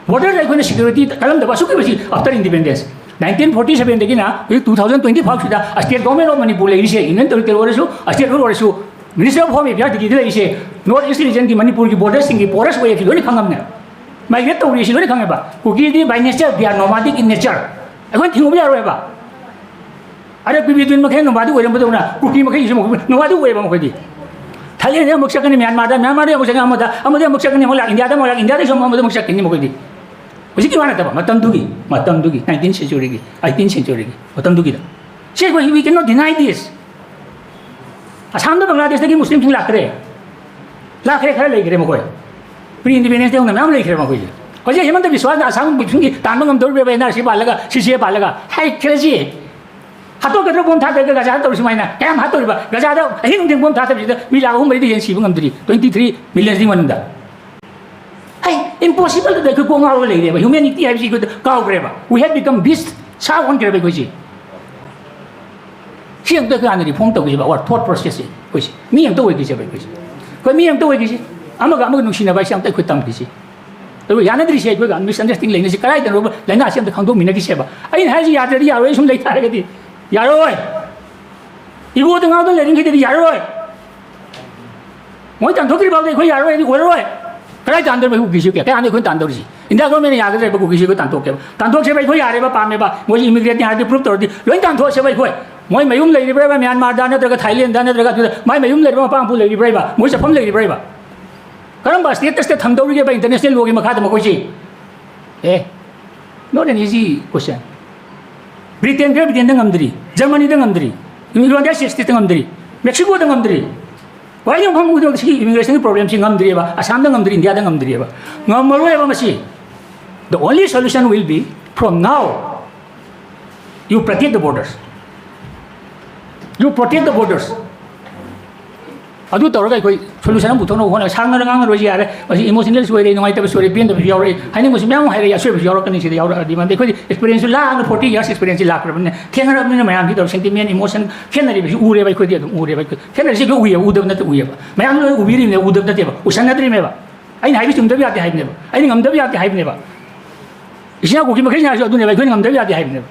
Borderꯗ ꯑꯩꯈꯣꯏꯅ security ꯀꯜꯂꯝꯗꯕ ꯑꯁꯨꯛꯀꯤ ꯃꯇꯤꯛ after independence, nineteen forty sevenꯗꯒꯤꯅ ꯍꯧꯖꯤꯛ two thousand twenty fiveꯁꯤꯗ state government of Manipur ꯂꯩꯔꯤꯁꯦ, Union Territory ꯑꯣꯏꯔꯁꯨ, state rule ꯑꯣꯏꯔꯁꯨ, Ministry of Home Affairs ꯗꯤꯜꯂꯤꯗ ꯂꯩꯔꯤꯁꯦ, North East regionꯒꯤ ꯃꯅꯤꯄꯨꯔꯒꯤ borderꯁꯤꯡꯒꯤ porous wayꯁꯤ ꯂꯣꯏꯅ ꯈꯪꯉꯝꯅꯦ꯫ Migrate ꯇꯧꯔꯤꯁꯤ ꯂꯣꯏꯅ ꯈꯪꯉꯦꯕ꯫ ꯀꯨꯀꯤꯗꯤ by nature they are nomadic in nature꯫ ꯑꯩꯈꯣꯏꯅ ꯊꯤꯡꯉꯨꯕ ꯌꯥꯔꯣꯏꯕ꯫ ꯑꯗ ꯀꯨꯀꯤ ꯃꯈꯩ nomadic ꯑꯣꯏꯔꯝꯕꯗꯧꯅ ꯀꯨꯀꯤ ꯃꯈꯩꯁꯨ nomadic ꯑꯣꯏꯌꯦꯕ ꯃꯈꯣꯏꯗꯤ꯫ ꯊꯥꯏꯂꯦꯟꯗ ꯑꯃꯨꯛ ꯆꯠꯀꯅꯤ, ꯃ꯭ꯌꯥꯟꯃꯥꯔꯗ, ꯃ꯭ꯌꯥꯟꯃꯥꯔꯗ ꯑꯃꯨꯛ ꯆꯠꯀꯅꯤ, ꯑꯃꯗ, ꯑꯃꯗ ꯑꯃꯨꯛ ꯆꯠꯀꯅꯤ, ꯑꯃꯨꯛ ꯂꯥꯛ, ꯏꯟꯗꯤꯌꯥꯗ ꯑꯃꯨꯛ ꯂꯥꯛ, ꯏꯟꯗꯤꯌꯥꯗꯒꯤꯁꯨ ꯑꯃꯨꯛ ꯑꯃꯗ ꯑꯃꯨꯛ ꯆꯠꯀꯅꯤ ꯃꯈꯣꯏꯗꯤ꯫ ꯍꯧꯖꯤꯛꯀꯤ ꯋꯥ ꯅꯠꯇꯕ, ꯃꯇꯝꯗꯨꯒꯤ, ꯃꯇꯝꯗꯨꯒꯤ, nineteenth centuryꯒꯤ, eighteenth centuryꯒꯤ ꯃꯇꯝꯗꯨꯒꯤꯗ꯫ ꯁꯤ ꯑꯩꯈꯣꯏ, we cannot deny this꯫ ꯑꯁꯥꯝꯗ ꯕꯪꯒ꯭ꯂꯥꯗꯦꯁꯇꯒꯤ ꯃꯨꯁꯂꯤꯝꯁꯤꯡ ꯂꯥꯛꯈ꯭ꯔꯦ꯫ ꯂꯥꯛꯈ꯭ꯔꯦ, ꯈꯔ ꯂꯩꯈ꯭ꯔꯦ ꯃꯈꯣꯏ꯫ Pre-independence ꯗ ꯍꯧꯅ ꯃꯌꯥꯝ ꯂꯩꯈ꯭ꯔꯦ ꯃꯈꯣꯏꯁꯦ꯫ ꯍꯧꯖꯤꯛ ꯍꯤꯃꯟꯇ ꯕꯤꯁ꯭ꯋꯥꯁꯅ ꯑꯁꯥꯝ ꯃꯨꯁꯂꯤꯝꯒꯤ ꯇꯥꯟꯕ ꯉꯝꯗꯧꯔꯤꯕ꯭ꯔꯥ NRC ꯄꯥꯜꯂꯒ, CAA ꯄꯥꯜꯂꯒ? ꯍꯩꯈ꯭ꯔꯁꯤ꯫ ꯍꯥꯠꯇꯣꯛꯀꯗ꯭ꯔꯣ ꯕꯣꯝ ꯊꯥꯗꯔꯒ ꯒꯖꯥꯗ ꯇꯧꯔꯤ ꯁꯨꯃꯥꯏꯅ? ꯀꯌꯥꯝ ꯍꯥꯠꯇꯧꯔꯤꯕ? ꯒꯖꯥꯗ ꯑꯍꯤꯡ ꯅꯨꯡꯊꯤꯟ ꯕꯣꯝ ꯊꯥꯗꯕꯁꯤꯗ ꯃꯤ ꯂꯥꯈ ꯑꯍꯨꯝ ꯃꯔꯤꯗꯤ ꯍꯦꯟꯅ ꯁꯤꯕ ꯉꯝꯗ꯭ꯔꯤ, twenty three million ꯗꯤ ꯃꯅꯨꯡꯗ꯫ ꯍꯩ, impossible ꯗꯨꯗ ꯑꯩꯈꯣꯏ ꯀꯣꯛ ꯉꯥꯎꯔꯒ ꯂꯩꯔꯦꯕ꯫ Humanity ꯍꯥꯏꯕꯁꯤ ꯑꯩꯈꯣꯏꯗ ꯀꯥꯎꯈ꯭ꯔꯦꯕ꯫ We have become beast, ꯁꯥ ꯑꯣꯟꯈ꯭ꯔꯦꯕ ꯑꯩꯈꯣꯏꯁꯤ꯫ ꯁꯤ ꯑꯝꯇ ꯑꯩꯈꯣꯏ ꯍꯥꯟꯅ reform ꯇꯧꯈꯤꯁꯦꯕ, our thought process ꯁꯦ ꯑꯩꯈꯣꯏꯁꯤ꯫ ꯃꯤ ꯑꯝꯇ ꯑꯣꯏꯈꯤꯁꯦꯕ ꯑꯩꯈꯣꯏꯁꯤ꯫ ꯑꯩꯈꯣꯏ ꯃꯤ ꯑꯝꯇ ꯑꯣꯏꯈꯤꯁꯤ꯫ ꯑꯃꯒ ꯑꯃꯒ ꯅꯨꯡꯁꯤꯅꯕ ꯍꯥꯏꯁꯦ ꯑꯝꯇ ꯑꯩꯈꯣꯏ ꯇꯝꯈꯤꯁꯤ꯫ ꯑꯗꯨꯒ ꯌꯥꯅꯗ꯭ꯔꯤꯁꯦ ꯑꯩꯈꯣꯏꯒ misunderstanding ꯂꯩꯅꯁꯤ ꯀꯗꯥꯏꯗꯅꯣꯕ ꯂꯥꯏꯅꯥꯁꯤ ꯑꯝꯇ ꯈꯪꯗꯣꯛꯃꯤꯟꯅꯈꯤꯁꯦꯕ꯫ ꯑꯩꯅ ꯍꯥꯏꯔꯤꯁꯤ ꯌꯥꯗ꯭ꯔꯗꯤ ꯌꯥꯔꯣꯏ, ꯑꯩ ꯁꯨꯝ ꯂꯩ ꯇꯥꯔꯒꯗꯤ ꯌꯥꯔꯣꯏ꯫ ꯏꯒꯣꯗ ꯉꯥꯎꯗꯅ ꯂꯩꯔꯤꯈꯩꯗꯗꯤ ꯌꯥꯔꯔꯣꯏ꯫ ꯃꯣꯏ ꯇꯥꯟꯊꯣꯛꯇ꯭ꯔꯤ ꯐꯥꯎꯗꯤ ꯑꯩꯈꯣꯏ ꯌꯥꯔꯔꯣꯏ, ꯑꯗꯨ ꯑꯣꯏꯔꯔꯣꯏ꯫ ꯀꯗꯥꯏ ꯇꯥꯟꯗꯣꯏꯕ ꯀꯨꯀꯤꯁꯤ? ꯀꯌꯥꯅꯤ ꯑꯩꯈꯣꯏꯅ ꯇꯥꯟꯗꯧꯔꯤꯁꯤ? ꯏꯟꯗꯤꯌꯥ ꯒꯣꯔꯃꯦꯟꯅ ꯌꯥꯒꯗ꯭ꯔꯦꯕ ꯀꯨꯀꯤꯁꯤ ꯑꯩꯈꯣꯏ ꯇꯥꯟꯊꯣꯛꯀꯦꯕ? ꯇꯥꯟꯊꯣꯛꯁꯦꯕ, ꯑꯩꯈꯣꯏ ꯌꯥꯔꯦꯕ, ꯄꯥꯝꯃꯦꯕ꯫ ꯃꯣꯏꯁꯤ ꯏꯃꯤꯒ꯭ꯔꯦꯠꯅꯤ ꯍꯥꯏꯔꯗꯤ ꯄ꯭ꯔꯨꯞ ꯇꯧꯔꯗꯤ ꯂꯣꯏ ꯇꯥꯟꯊꯣꯛꯁꯦꯕ ꯑꯩꯈꯣꯏ꯫ ꯃꯣꯏ ꯃꯌꯨꯝ ꯂꯩꯔꯤꯕ꯭ꯔꯥꯕ ꯃ꯭ꯌꯥꯟꯃꯥꯔꯗ ꯅꯠꯇ꯭ꯔꯒ ꯊꯥꯏꯂꯦꯟꯗ ꯅꯠꯇ꯭ꯔꯒ ꯑꯗꯨꯗ? ꯃꯥꯏ ꯃꯌꯨꯝ ꯂꯩꯔꯤꯕ꯭ꯔꯥ, ꯃꯄꯥ ꯃꯄꯨ ꯂꯩꯔꯤꯕ꯭ꯔꯥꯕ? ꯃꯣꯏ ꯆꯠꯐꯝ ꯂꯩꯔꯤꯕ꯭ꯔꯥꯕ? ꯀꯔꯝꯕ ꯁ꯭ꯇꯦꯇꯁꯇ ꯊꯝꯗꯧꯔꯤꯒꯦꯕ ꯏꯟꯇꯔꯅꯦꯁꯅꯦꯜ ꯂꯣꯒꯤ ꯃꯈꯥꯗ ꯃꯈꯣꯏꯁꯤ? Uh, not an easy question. Britain, great ꯕ꯭ꯔꯤꯇꯦꯟꯗ ꯉꯝꯗ꯭ꯔꯤ, ꯖꯔꯃꯅꯤꯗ ꯉꯝꯗ꯭ꯔꯤ, ꯌꯨꯅꯥꯏꯇꯦꯗ ꯁ꯭ꯇꯦꯠꯁꯇ ꯉꯝꯗ꯭ꯔꯤ, ꯃꯦꯛꯁꯤꯀꯣꯗ ꯉꯝꯗ꯭ꯔꯤ꯫ ꯋꯥꯔꯤ ꯃꯐꯝ ꯈꯨꯗꯤꯡꯃꯛꯇ ꯁꯤꯒꯤ ꯏꯃꯤꯒ꯭ꯔꯦꯁꯟꯒꯤ ꯄ꯭ꯔꯣꯕ꯭ꯂꯦꯝꯁꯤ ꯉꯝꯗ꯭ꯔꯤꯑꯕ, ꯑꯁꯥꯝꯗ ꯉꯝꯗ꯭ꯔꯤ, ꯏꯟꯗꯤꯌꯥꯗ ꯉꯝꯗ꯭ꯔꯤꯑꯕ꯫ ꯉꯝꯃꯔꯣꯏꯕ ꯃꯁꯤ꯫ The only solution will be from now, you protect the borders. You protect the borders. ꯑꯗꯨ ꯇꯧꯔꯒ ꯑꯩꯈꯣꯏ ꯁꯣꯂꯨꯁꯟ ꯑꯃ ꯄꯨꯊꯣꯛꯅꯕ ꯍꯣꯠꯅꯕ꯫ ꯁꯥꯡꯅ ꯉꯥꯡꯉꯔꯣꯏꯁꯤ, ꯌꯥꯔꯦ꯫ ꯃꯁꯤ ꯏꯃꯣꯁꯅꯦꯜꯁꯨ ꯑꯣꯏꯔꯦ, ꯅꯨꯡꯉꯥꯏꯇꯕꯁꯨ ꯑꯣꯏꯔꯦ, ꯄꯦꯟꯗꯕꯁꯨ ꯌꯥꯎꯔꯛꯏ, ꯍꯥꯏꯅꯤꯡꯕꯁꯨ ꯃꯌꯥꯝ ꯑꯃ ꯍꯥꯏꯔꯛꯏ꯫ ꯑꯁꯣꯏꯕꯁꯨ ꯌꯥꯎꯔꯛꯀꯅꯤ, ꯁꯤꯗ ꯌꯥꯎꯔꯛꯑꯗꯤ꯫ ꯃꯔꯝꯗꯤ ꯑꯩꯈꯣꯏꯗꯤ ꯑꯦꯛꯁꯄꯤꯔꯤꯌꯦꯟꯁꯁꯨ ꯂꯥꯡꯅ ꯐꯣꯔꯇꯤ ꯌꯔꯁ ꯑꯦꯛꯁꯄꯤꯔꯤꯌꯦꯟꯁꯁꯤ ꯂꯥꯛꯈ꯭ꯔꯕꯅꯤꯅ, ꯊꯦꯡꯅꯔꯕꯅꯤꯅ ꯃꯌꯥꯝꯁꯤ ꯇꯧꯔ ꯁꯦꯟꯇꯤꯃꯦꯟ, ꯏꯃꯣꯁꯟ ꯈꯦꯠꯅꯔꯤꯕꯁꯤ ꯎꯔꯦꯕ꯫ ꯑꯩꯈꯣꯏꯗꯤ ꯑꯗꯨꯝ ꯎꯔꯦꯕ꯫ ꯑꯩꯈꯣꯏ ꯈꯦꯠꯅꯔꯤꯁꯤ ꯑꯩꯈꯣꯏ ꯎꯏꯌꯦꯕ, ꯎꯗꯕ ꯅꯠꯇꯦ, ꯎꯏꯌꯦꯕ꯫ ꯃꯌꯥꯝ ꯂꯣꯏ ꯎꯕꯤꯔꯤꯕꯅꯦ, ꯎꯗꯕ ꯅꯠꯇꯦꯕ, ꯎꯁꯟꯅꯗ꯭ꯔꯤꯃꯦꯕ꯫ ꯑꯩꯅ ꯍꯥꯏꯕ ꯆꯨꯝꯗꯕ ꯌꯥꯗꯦ ꯍꯥꯏꯕꯅꯦꯕ, ꯑꯩꯅ ꯉꯝꯗꯕ ꯌꯥꯗꯦ ꯍꯥꯏꯕꯅꯦꯕ꯫ ꯏꯆꯤꯟ ꯏꯅꯥꯎ ꯀꯨꯀꯤ ꯃꯈꯩꯁꯤꯅ ꯍꯥꯏꯔꯁꯨ ꯑꯗꯨꯅꯦꯕ, ꯑꯩꯈꯣꯏꯅ ꯉꯝꯗꯕ ꯌꯥꯗꯦ ꯍꯥꯏꯕꯅꯦꯕ꯫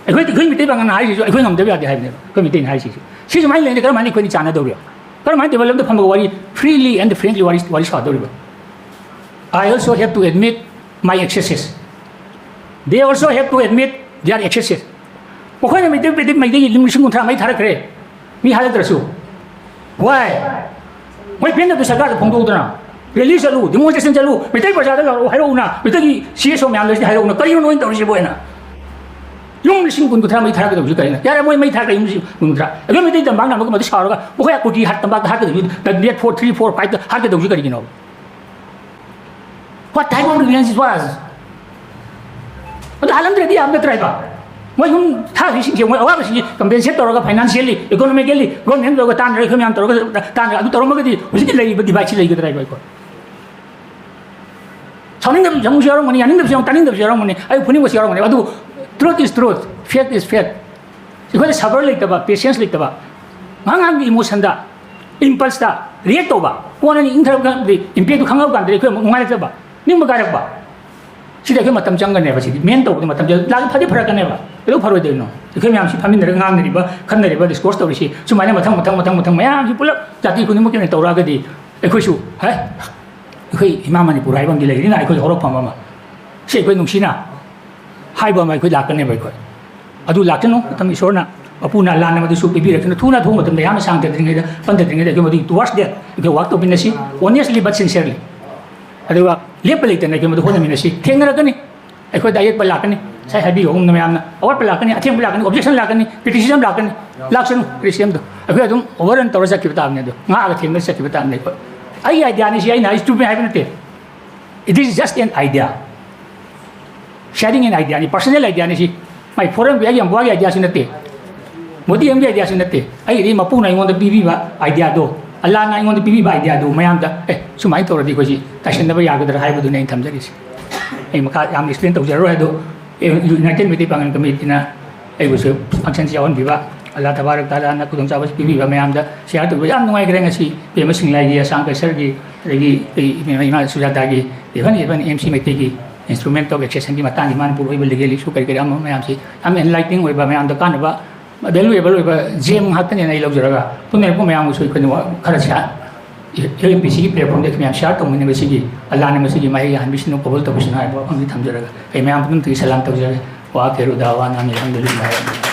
ꯑꯩꯈꯣꯏ, ꯑꯩꯈꯣꯏ ꯃꯤꯇꯩ ꯄꯥꯉꯜꯅ ꯍꯥꯏꯔꯤꯁꯤꯁꯨ ꯑꯩꯈꯣꯏ ꯉꯝꯗꯕ ꯌꯥꯗꯦ ꯍꯥꯏꯕꯅꯦꯕ, ꯑꯩꯈꯣꯏ ꯃꯤꯇꯩꯅ ꯍꯥꯏꯔꯤꯁꯤꯁꯨ꯫ ꯁꯤ ꯁꯨꯃꯥꯏꯅ ꯂꯩꯔꯗꯤ ꯀꯔꯝꯍꯥꯏꯅ ꯑꯩꯈꯣꯏꯅ ꯆꯥꯟꯅꯗꯧꯔꯤꯕ? ꯀꯔꯝꯍꯥꯏꯅ ꯇꯦꯕꯜ ꯑꯃꯗ ꯐꯝꯃꯒ ꯋꯥꯔꯤ, ꯐ꯭ꯔꯤꯂꯤ ꯑꯦꯟ ꯐ꯭ꯔꯦꯡꯛꯂꯤ ꯋꯥꯔꯤ, ꯋꯥꯔꯤ ꯁꯥꯗꯧꯔꯤꯕ? I also have to admit my excesses. They also have to admit their excesses. ꯃꯈꯣꯏꯅ ꯃꯩꯇꯩ, ꯃꯩꯇꯩ, ꯃꯩꯇꯩꯒꯤ ꯌꯨꯝ ꯂꯤꯁꯤꯡ ꯀꯨꯟꯊ꯭ꯔꯥ ꯃꯩ ꯊꯥꯔꯛꯈ꯭ꯔꯦ, ꯃꯤ ꯍꯥꯠꯂꯛꯇ꯭ꯔꯁꯨ꯫ Why? ꯃꯣꯏ ꯄꯦꯟꯗꯕꯗꯨ ꯁꯔꯀꯥꯔꯗ ꯐꯣꯡꯗꯣꯛꯎꯗꯅ, ꯔꯦꯂꯤ ꯆꯠꯂꯨ, ꯗꯤꯃꯣꯟꯁꯇ꯭ꯔꯦꯁꯟ ꯆꯠꯂꯨ, ꯃꯩꯇꯩ ꯄ꯭ꯔꯖꯥꯗ ꯂꯥꯎꯔꯛꯎ, ꯍꯥꯏꯔꯛꯎꯅ, ꯃꯩꯇꯩꯒꯤ ꯁꯤ ꯑꯦꯁ ꯑꯣ ꯃꯌꯥꯝꯗꯁꯨ ꯍꯥꯏꯔꯛꯎꯅ꯫ ꯀꯔꯤꯅꯣ ꯅꯣꯏꯅ ꯇꯧꯔꯤꯁꯤꯕꯨ ꯍꯥꯏꯅ? ꯌꯨꯝ ꯂꯤꯁꯤꯡ ꯀꯨꯟ ꯀꯨꯟꯊ꯭ꯔꯥ ꯃꯩ ꯊꯥꯔꯛꯀꯗꯧꯁꯤ ꯀꯔꯤꯅꯣ? ꯌꯥꯔꯦ, ꯃꯣꯏ ꯃꯩ ꯊꯥꯔꯛꯀꯦ, ꯌꯨꯝ ꯂꯤꯁꯤꯡ ꯀꯨꯟ ꯀꯨꯟꯊ꯭ꯔꯥ꯫ ꯑꯗꯨ ꯃꯩꯇꯩ ꯇꯝꯄꯥꯛꯅ ꯑꯃꯒ ꯑꯃꯗ ꯁꯥꯎꯔꯒ ꯃꯈꯣꯏ ꯀꯨꯀꯤ ꯍꯥꯠ-, ꯇꯝꯄꯥꯛꯇ ꯍꯥꯠꯀꯗꯧꯁꯤ, ꯗꯦꯠ ꯐꯣꯔ, ꯊ꯭ꯔꯤ, ꯐꯣꯔ, ꯐꯥꯏꯚꯇ ꯍꯥꯠꯀꯗꯧꯁꯤ ꯀꯔꯤꯒꯤꯅꯣ? What type of revenge it was? ꯑꯗꯨ ꯍꯥꯠꯂꯝꯗ꯭ꯔꯗꯤ ꯌꯥꯕ ꯅꯠꯇ꯭ꯔꯥ ꯍꯥꯏꯕ? ꯃꯣꯏ ꯁꯨꯝ ꯊꯥꯈꯤꯕꯁꯤꯡꯁꯦ, ꯃꯣꯏ ꯑꯋꯥꯕꯁꯤꯡꯁꯦ ꯀꯝꯄꯦꯟꯁꯦꯠ ꯇꯧꯔꯒ, ꯐꯥꯏꯅꯥꯟꯁꯤꯌꯦꯜꯂꯤ, ꯏꯀꯣꯅꯣꯃꯤꯀꯦꯜꯂꯤ, ꯒꯣꯔꯃꯦꯟ ꯇꯧꯔꯒ ꯇꯥꯟꯅꯔꯒ, ꯑꯩꯈꯣꯏ ꯃꯌꯥꯝ ꯇꯧꯔꯒ ꯇꯥꯟꯅꯔꯒ ꯑꯗꯨ ꯇꯧꯔꯝꯃꯒꯗꯤ ꯍꯧꯖꯤꯛꯀꯤ ꯂꯩꯔꯤꯕ ꯗꯤꯚꯥꯏꯠꯁꯤ ꯂꯩꯒꯗ꯭ꯔꯥ ꯍꯥꯏꯕ ꯑꯩꯈꯣꯏ? ꯁꯥꯎꯅꯤꯡꯗꯕꯁꯨ ꯑꯃꯨꯛꯁꯨ ꯌꯥꯎꯔꯝꯒꯅꯤ, ꯌꯥꯅꯤꯡꯗꯕꯁꯨ ꯌꯥꯎ-, ꯇꯥꯅꯤꯡꯗꯕꯁꯨ ꯌꯥꯎꯔꯝꯒꯅꯤ, ꯑꯩ ꯐꯨꯅꯤꯡꯕꯁꯨ ꯌꯥꯎꯔꯝꯒꯅꯤ꯫ ꯑꯗꯨꯕꯨ truth is truth, fact is fact꯫ ꯑꯩꯈꯣꯏꯗ ꯁꯕꯔ ꯂꯩꯇꯕ, ꯄꯦꯁꯦꯟꯁ ꯂꯩꯇꯕ, ꯉꯥꯏꯍꯥꯛ ꯉꯥꯏꯍꯥꯛꯀꯤ ꯏꯃꯣꯁꯟꯗ, ꯏꯝꯄꯜꯁꯇ ꯔꯤꯌꯦꯛ ꯇꯧꯕ, ꯀꯣꯟꯅ ꯏꯪꯊꯔꯀꯥꯟꯗꯗꯤ ꯏꯝꯄꯦꯛꯇꯨ ꯈꯪꯉꯛꯑꯀꯥꯟꯗꯗꯤ ꯑꯩꯈꯣꯏ ꯑꯃꯨꯛ ꯅꯨꯡꯉꯥꯏꯔꯛꯇꯕ, ꯅꯤꯡꯕ ꯀꯥꯏꯔꯛꯄ꯫ ꯁꯤꯗ ꯑꯩꯈꯣꯏ ꯃꯇꯝ ꯆꯪꯒꯅꯦꯕ꯫ ꯁꯤꯗꯤ ꯃꯦꯟ ꯇꯧꯕꯗ ꯃꯇꯝ ꯆꯪ-, ꯂꯥꯛ ꯐꯗꯤ ꯐꯔꯛꯀꯅꯦꯕ꯫ ꯀꯩꯗꯧ ꯐꯔꯣꯏꯗꯣꯏꯅꯣ? ꯑꯩꯈꯣꯏ ꯃꯌꯥꯝꯁꯤ ꯐꯝꯃꯤꯟꯅꯔꯒ ꯉꯥꯡꯅꯔꯤꯕ, ꯈꯟꯅꯔꯤꯕ, ꯗꯤꯁꯀꯣꯔꯁ ꯇꯧꯔꯤꯁꯤ ꯁꯨꯃꯥꯏꯅ ꯃꯊꯪ ꯃꯊꯪ ꯃꯊꯪ ꯃꯊꯪ ꯃꯌꯥꯝꯁꯤ ꯄꯨꯂꯞ ꯖꯥꯇꯤ ꯈꯨꯗꯤꯡꯃꯛꯀꯤ ꯑꯣꯏꯅ ꯇꯧꯔꯛꯑꯒꯗꯤ ꯑꯩꯈꯣꯏꯁꯨ, ꯍꯦ, ꯑꯩꯈꯣꯏ ꯏꯃꯥ ꯃꯅꯤꯄꯨꯔ ꯍꯥꯏꯕ ꯑꯃꯗꯤ ꯂꯩꯔꯤꯅ, ꯑꯩꯈꯣꯏ ꯍꯧꯔꯛꯐꯝ ꯑꯃ, ꯁꯤ ꯑꯩꯈꯣꯏ ꯅꯨꯡꯁꯤꯅ ꯍꯥꯏꯕ ꯑꯃ ꯑꯩꯈꯣꯏ ꯂꯥꯛꯀꯅꯦꯕ꯫ ꯑꯩꯈꯣꯏ ꯑꯗꯨ ꯂꯥꯛꯆꯅꯨ꯫ ꯃꯇꯝ ꯏꯁꯣꯔꯅ, ꯃꯄꯨꯅ, ꯂꯥꯟꯅ ꯃꯗꯨꯁꯨ ꯄꯤꯕꯤꯔꯛꯇꯅ ꯊꯨꯅ ꯊꯨꯕ ꯃꯇꯝꯗ ꯌꯥꯝꯅ ꯁꯥꯡꯊꯗ꯭ꯔꯤꯉꯩꯗ, ꯄꯟꯊꯗ꯭ꯔꯤꯉꯩꯗ ꯑꯩꯈꯣꯏ ꯃꯗꯨꯒꯤ towards that ꯑꯩꯈꯣꯏ ꯋꯥꯛ ꯇꯧꯃꯤꯟꯅꯁꯤ, honestly but sincerely꯫ ꯑꯗꯨꯒ ꯂꯦꯞꯄ ꯂꯩꯇꯅ ꯑꯩꯈꯣꯏ ꯃꯗꯨ ꯍꯣꯠꯅꯃꯤꯟꯅꯁꯤ꯫ ꯊꯦꯡꯅꯔꯛꯀꯅꯤ, ꯑꯩꯈꯣꯏꯗ ꯑꯌꯦꯠꯄ ꯂꯥꯛꯀꯅꯤ꯫ ꯉꯁꯥꯏ ꯍꯥꯏꯕꯤꯈꯤꯕꯒꯨꯝꯅ ꯃꯌꯥꯝꯅ ꯑꯋꯥꯠꯄ ꯂꯥꯛꯀꯅꯤ, ꯑꯊꯦꯡꯕ ꯂꯥꯛꯀꯅꯤ, ꯑꯣꯕꯖꯦꯛꯁꯟ ꯂꯥꯛꯀꯅꯤ, ꯀ꯭ꯔꯤꯇꯤꯁꯤꯖꯝ ꯂꯥꯛꯀꯅꯤ꯫ ꯂꯥꯛꯁꯅꯨ꯫ ꯀ꯭ꯔꯤꯇꯤꯁꯤꯖꯝꯗꯣ ꯑꯩꯈꯣꯏ ꯑꯗꯨꯝ ꯑꯣꯚꯔꯔꯟ ꯇꯧꯔ ꯆꯠꯈꯤꯕ ꯇꯥꯕꯅꯤ꯫ ꯑꯗꯣ ꯉꯥꯛꯑꯒ ꯊꯦꯡꯅꯔ ꯆꯠꯈꯤꯕ ꯇꯥꯕꯅꯤ ꯑꯩꯈꯣꯏ꯫ ꯑꯩꯒꯤ ꯑꯥꯏꯗꯤꯌꯥꯅꯤ ꯁꯤ, ꯑꯩꯅ ꯍꯥꯏ ꯆꯨꯝꯃꯦ ꯍꯥꯏꯕ ꯅꯠꯇꯦ꯫ It is just an idea꯫ Sharing an idea ꯅꯤ, personal idea ꯅꯤ ꯁꯤ꯫ ꯃꯥꯏ ꯐꯣꯔꯝꯒꯤ, ꯑꯩꯒꯤ ꯑꯝꯕꯣꯒꯤ ꯑꯥꯏꯗꯤꯌꯥꯁꯨ ꯅꯠꯇꯦ, ꯃꯣꯗꯤ ꯑꯃꯒꯤ ꯑꯥꯏꯗꯤꯌꯥꯁꯨ ꯅꯠꯇꯦ꯫ ꯑꯩꯒꯤꯗꯤ ꯃꯄꯨꯅ ꯑꯩꯉꯣꯟꯗ ꯄꯤꯕꯤꯕ ꯑꯥꯏꯗꯤꯌꯥꯗꯣ, ꯑꯜꯂꯥꯅ ꯑꯩꯉꯣꯟꯗ ꯄꯤꯕꯤꯕ ꯑꯥꯏꯗꯤꯌꯥꯗꯣ ꯃꯌꯥꯝꯗ, "ꯑꯦ, ꯁꯨꯃꯥꯏꯅ ꯇꯧꯔꯗꯤ ꯑꯩꯈꯣꯏꯁꯤ ꯇꯥꯏꯁꯟꯅꯕ ꯌꯥꯒꯗ꯭ꯔꯥ?" ꯍꯥꯏꯕꯗꯨꯅꯤ ꯑꯩꯅ ꯊꯝꯖꯔꯤꯁꯦ꯫ ꯑꯩ ꯃꯈꯥ ꯌꯥꯝ ꯑꯦꯛꯁꯄ꯭ꯂꯦꯟ ꯇꯧꯖꯔꯔꯣꯏ꯫ ꯑꯗꯣ ꯌꯨꯅꯥꯏꯇꯦꯠ ꯃꯩꯇꯩ ꯄꯥꯉꯜ ꯀꯃꯤꯇꯤꯅ ꯑꯩꯕꯨꯁꯨ ꯐꯪꯁꯟꯁꯤ ꯌꯥꯎꯍꯟꯕꯤꯕ, ꯑꯜꯂꯥ ꯇꯕꯥꯔꯛ ꯇꯥꯂꯥꯅ ꯈꯨꯗꯣꯡꯆꯥꯕꯁꯤ ꯄꯤꯕꯤꯕ ꯃꯌꯥꯝꯗ ꯁꯤꯌꯥꯔ ꯇꯧꯕꯤꯕ ꯌꯥꯝ ꯅꯨꯡꯉꯥꯏꯈ꯭ꯔꯦ꯫ ꯉꯁꯤ ꯄꯦꯃ ꯁꯤꯡꯂꯥꯏꯒꯤ, ꯑꯁꯥꯝ ꯀꯩꯁꯔꯒꯤ, ꯑꯗꯒꯤ ꯑꯩꯈꯣꯏ ꯏꯃꯥ ꯁꯨꯖꯥꯇꯥꯒꯤ, even, even ꯑꯦꯝ ꯁꯤ ꯃꯩꯇꯩꯒꯤ instrument of accession ꯒꯤ ꯃꯇꯥꯡꯒꯤ ꯃꯥꯅ ꯄꯨꯔꯛꯏꯕ ꯂꯤꯒꯦꯜ ꯏꯁꯨ ꯀꯔꯤ ꯀꯔꯤ ꯑꯃ ꯃꯌꯥꯝꯁꯤ ꯌꯥꯝ ꯑꯦꯟꯂꯥꯏꯇꯤꯡ ꯑꯣꯏꯕ, ꯃꯌꯥꯝꯗ ꯀꯥꯟꯅꯕ, ꯚꯦꯂꯨꯑꯦꯕꯜ ꯑꯣꯏꯕ ꯖꯦꯝ ꯉꯥꯛꯇꯅꯦꯅ ꯑꯩ ꯂꯧꯖꯔꯒ ꯄꯨꯟꯅ ꯄꯨꯟꯅ ꯃꯌꯥꯝꯕꯨꯁꯨ ꯑꯩꯈꯣꯏꯅ ꯋꯥ-, ꯈꯔ ꯁꯤꯌꯥꯔ, ꯑꯦꯜ ꯄꯤ ꯁꯤꯒꯤ ꯄ꯭ꯂꯦꯠꯐꯣꯝꯗ ꯑꯩꯈꯣꯏ ꯃꯌꯥꯝ ꯁꯤꯌꯥꯔ ꯇꯧꯃꯤꯟꯅꯕꯁꯤꯒꯤ ꯑꯜꯂꯥꯅ ꯃꯁꯤꯒꯤ ꯃꯍꯩ ꯌꯥꯍꯟꯕꯤꯁꯅꯨ, ꯀꯕꯨꯜ ꯇꯧꯕꯤꯁꯅꯨ ꯍꯥꯏꯕ ꯋꯥꯐꯝꯁꯤ ꯊꯝꯖꯔꯒ ꯑꯩ ꯃꯌꯥꯝ ꯄꯨꯝꯅꯃꯛꯇꯒꯤ ꯁꯂꯥꯝ ꯇꯧꯖꯔꯦ꯫ ꯋꯥ ꯈꯦꯔꯨ ꯗꯥꯋꯥ ꯅꯥꯃꯤ ꯑꯜꯍꯝꯗꯨꯂꯤꯜꯂꯥꯍꯤ꯫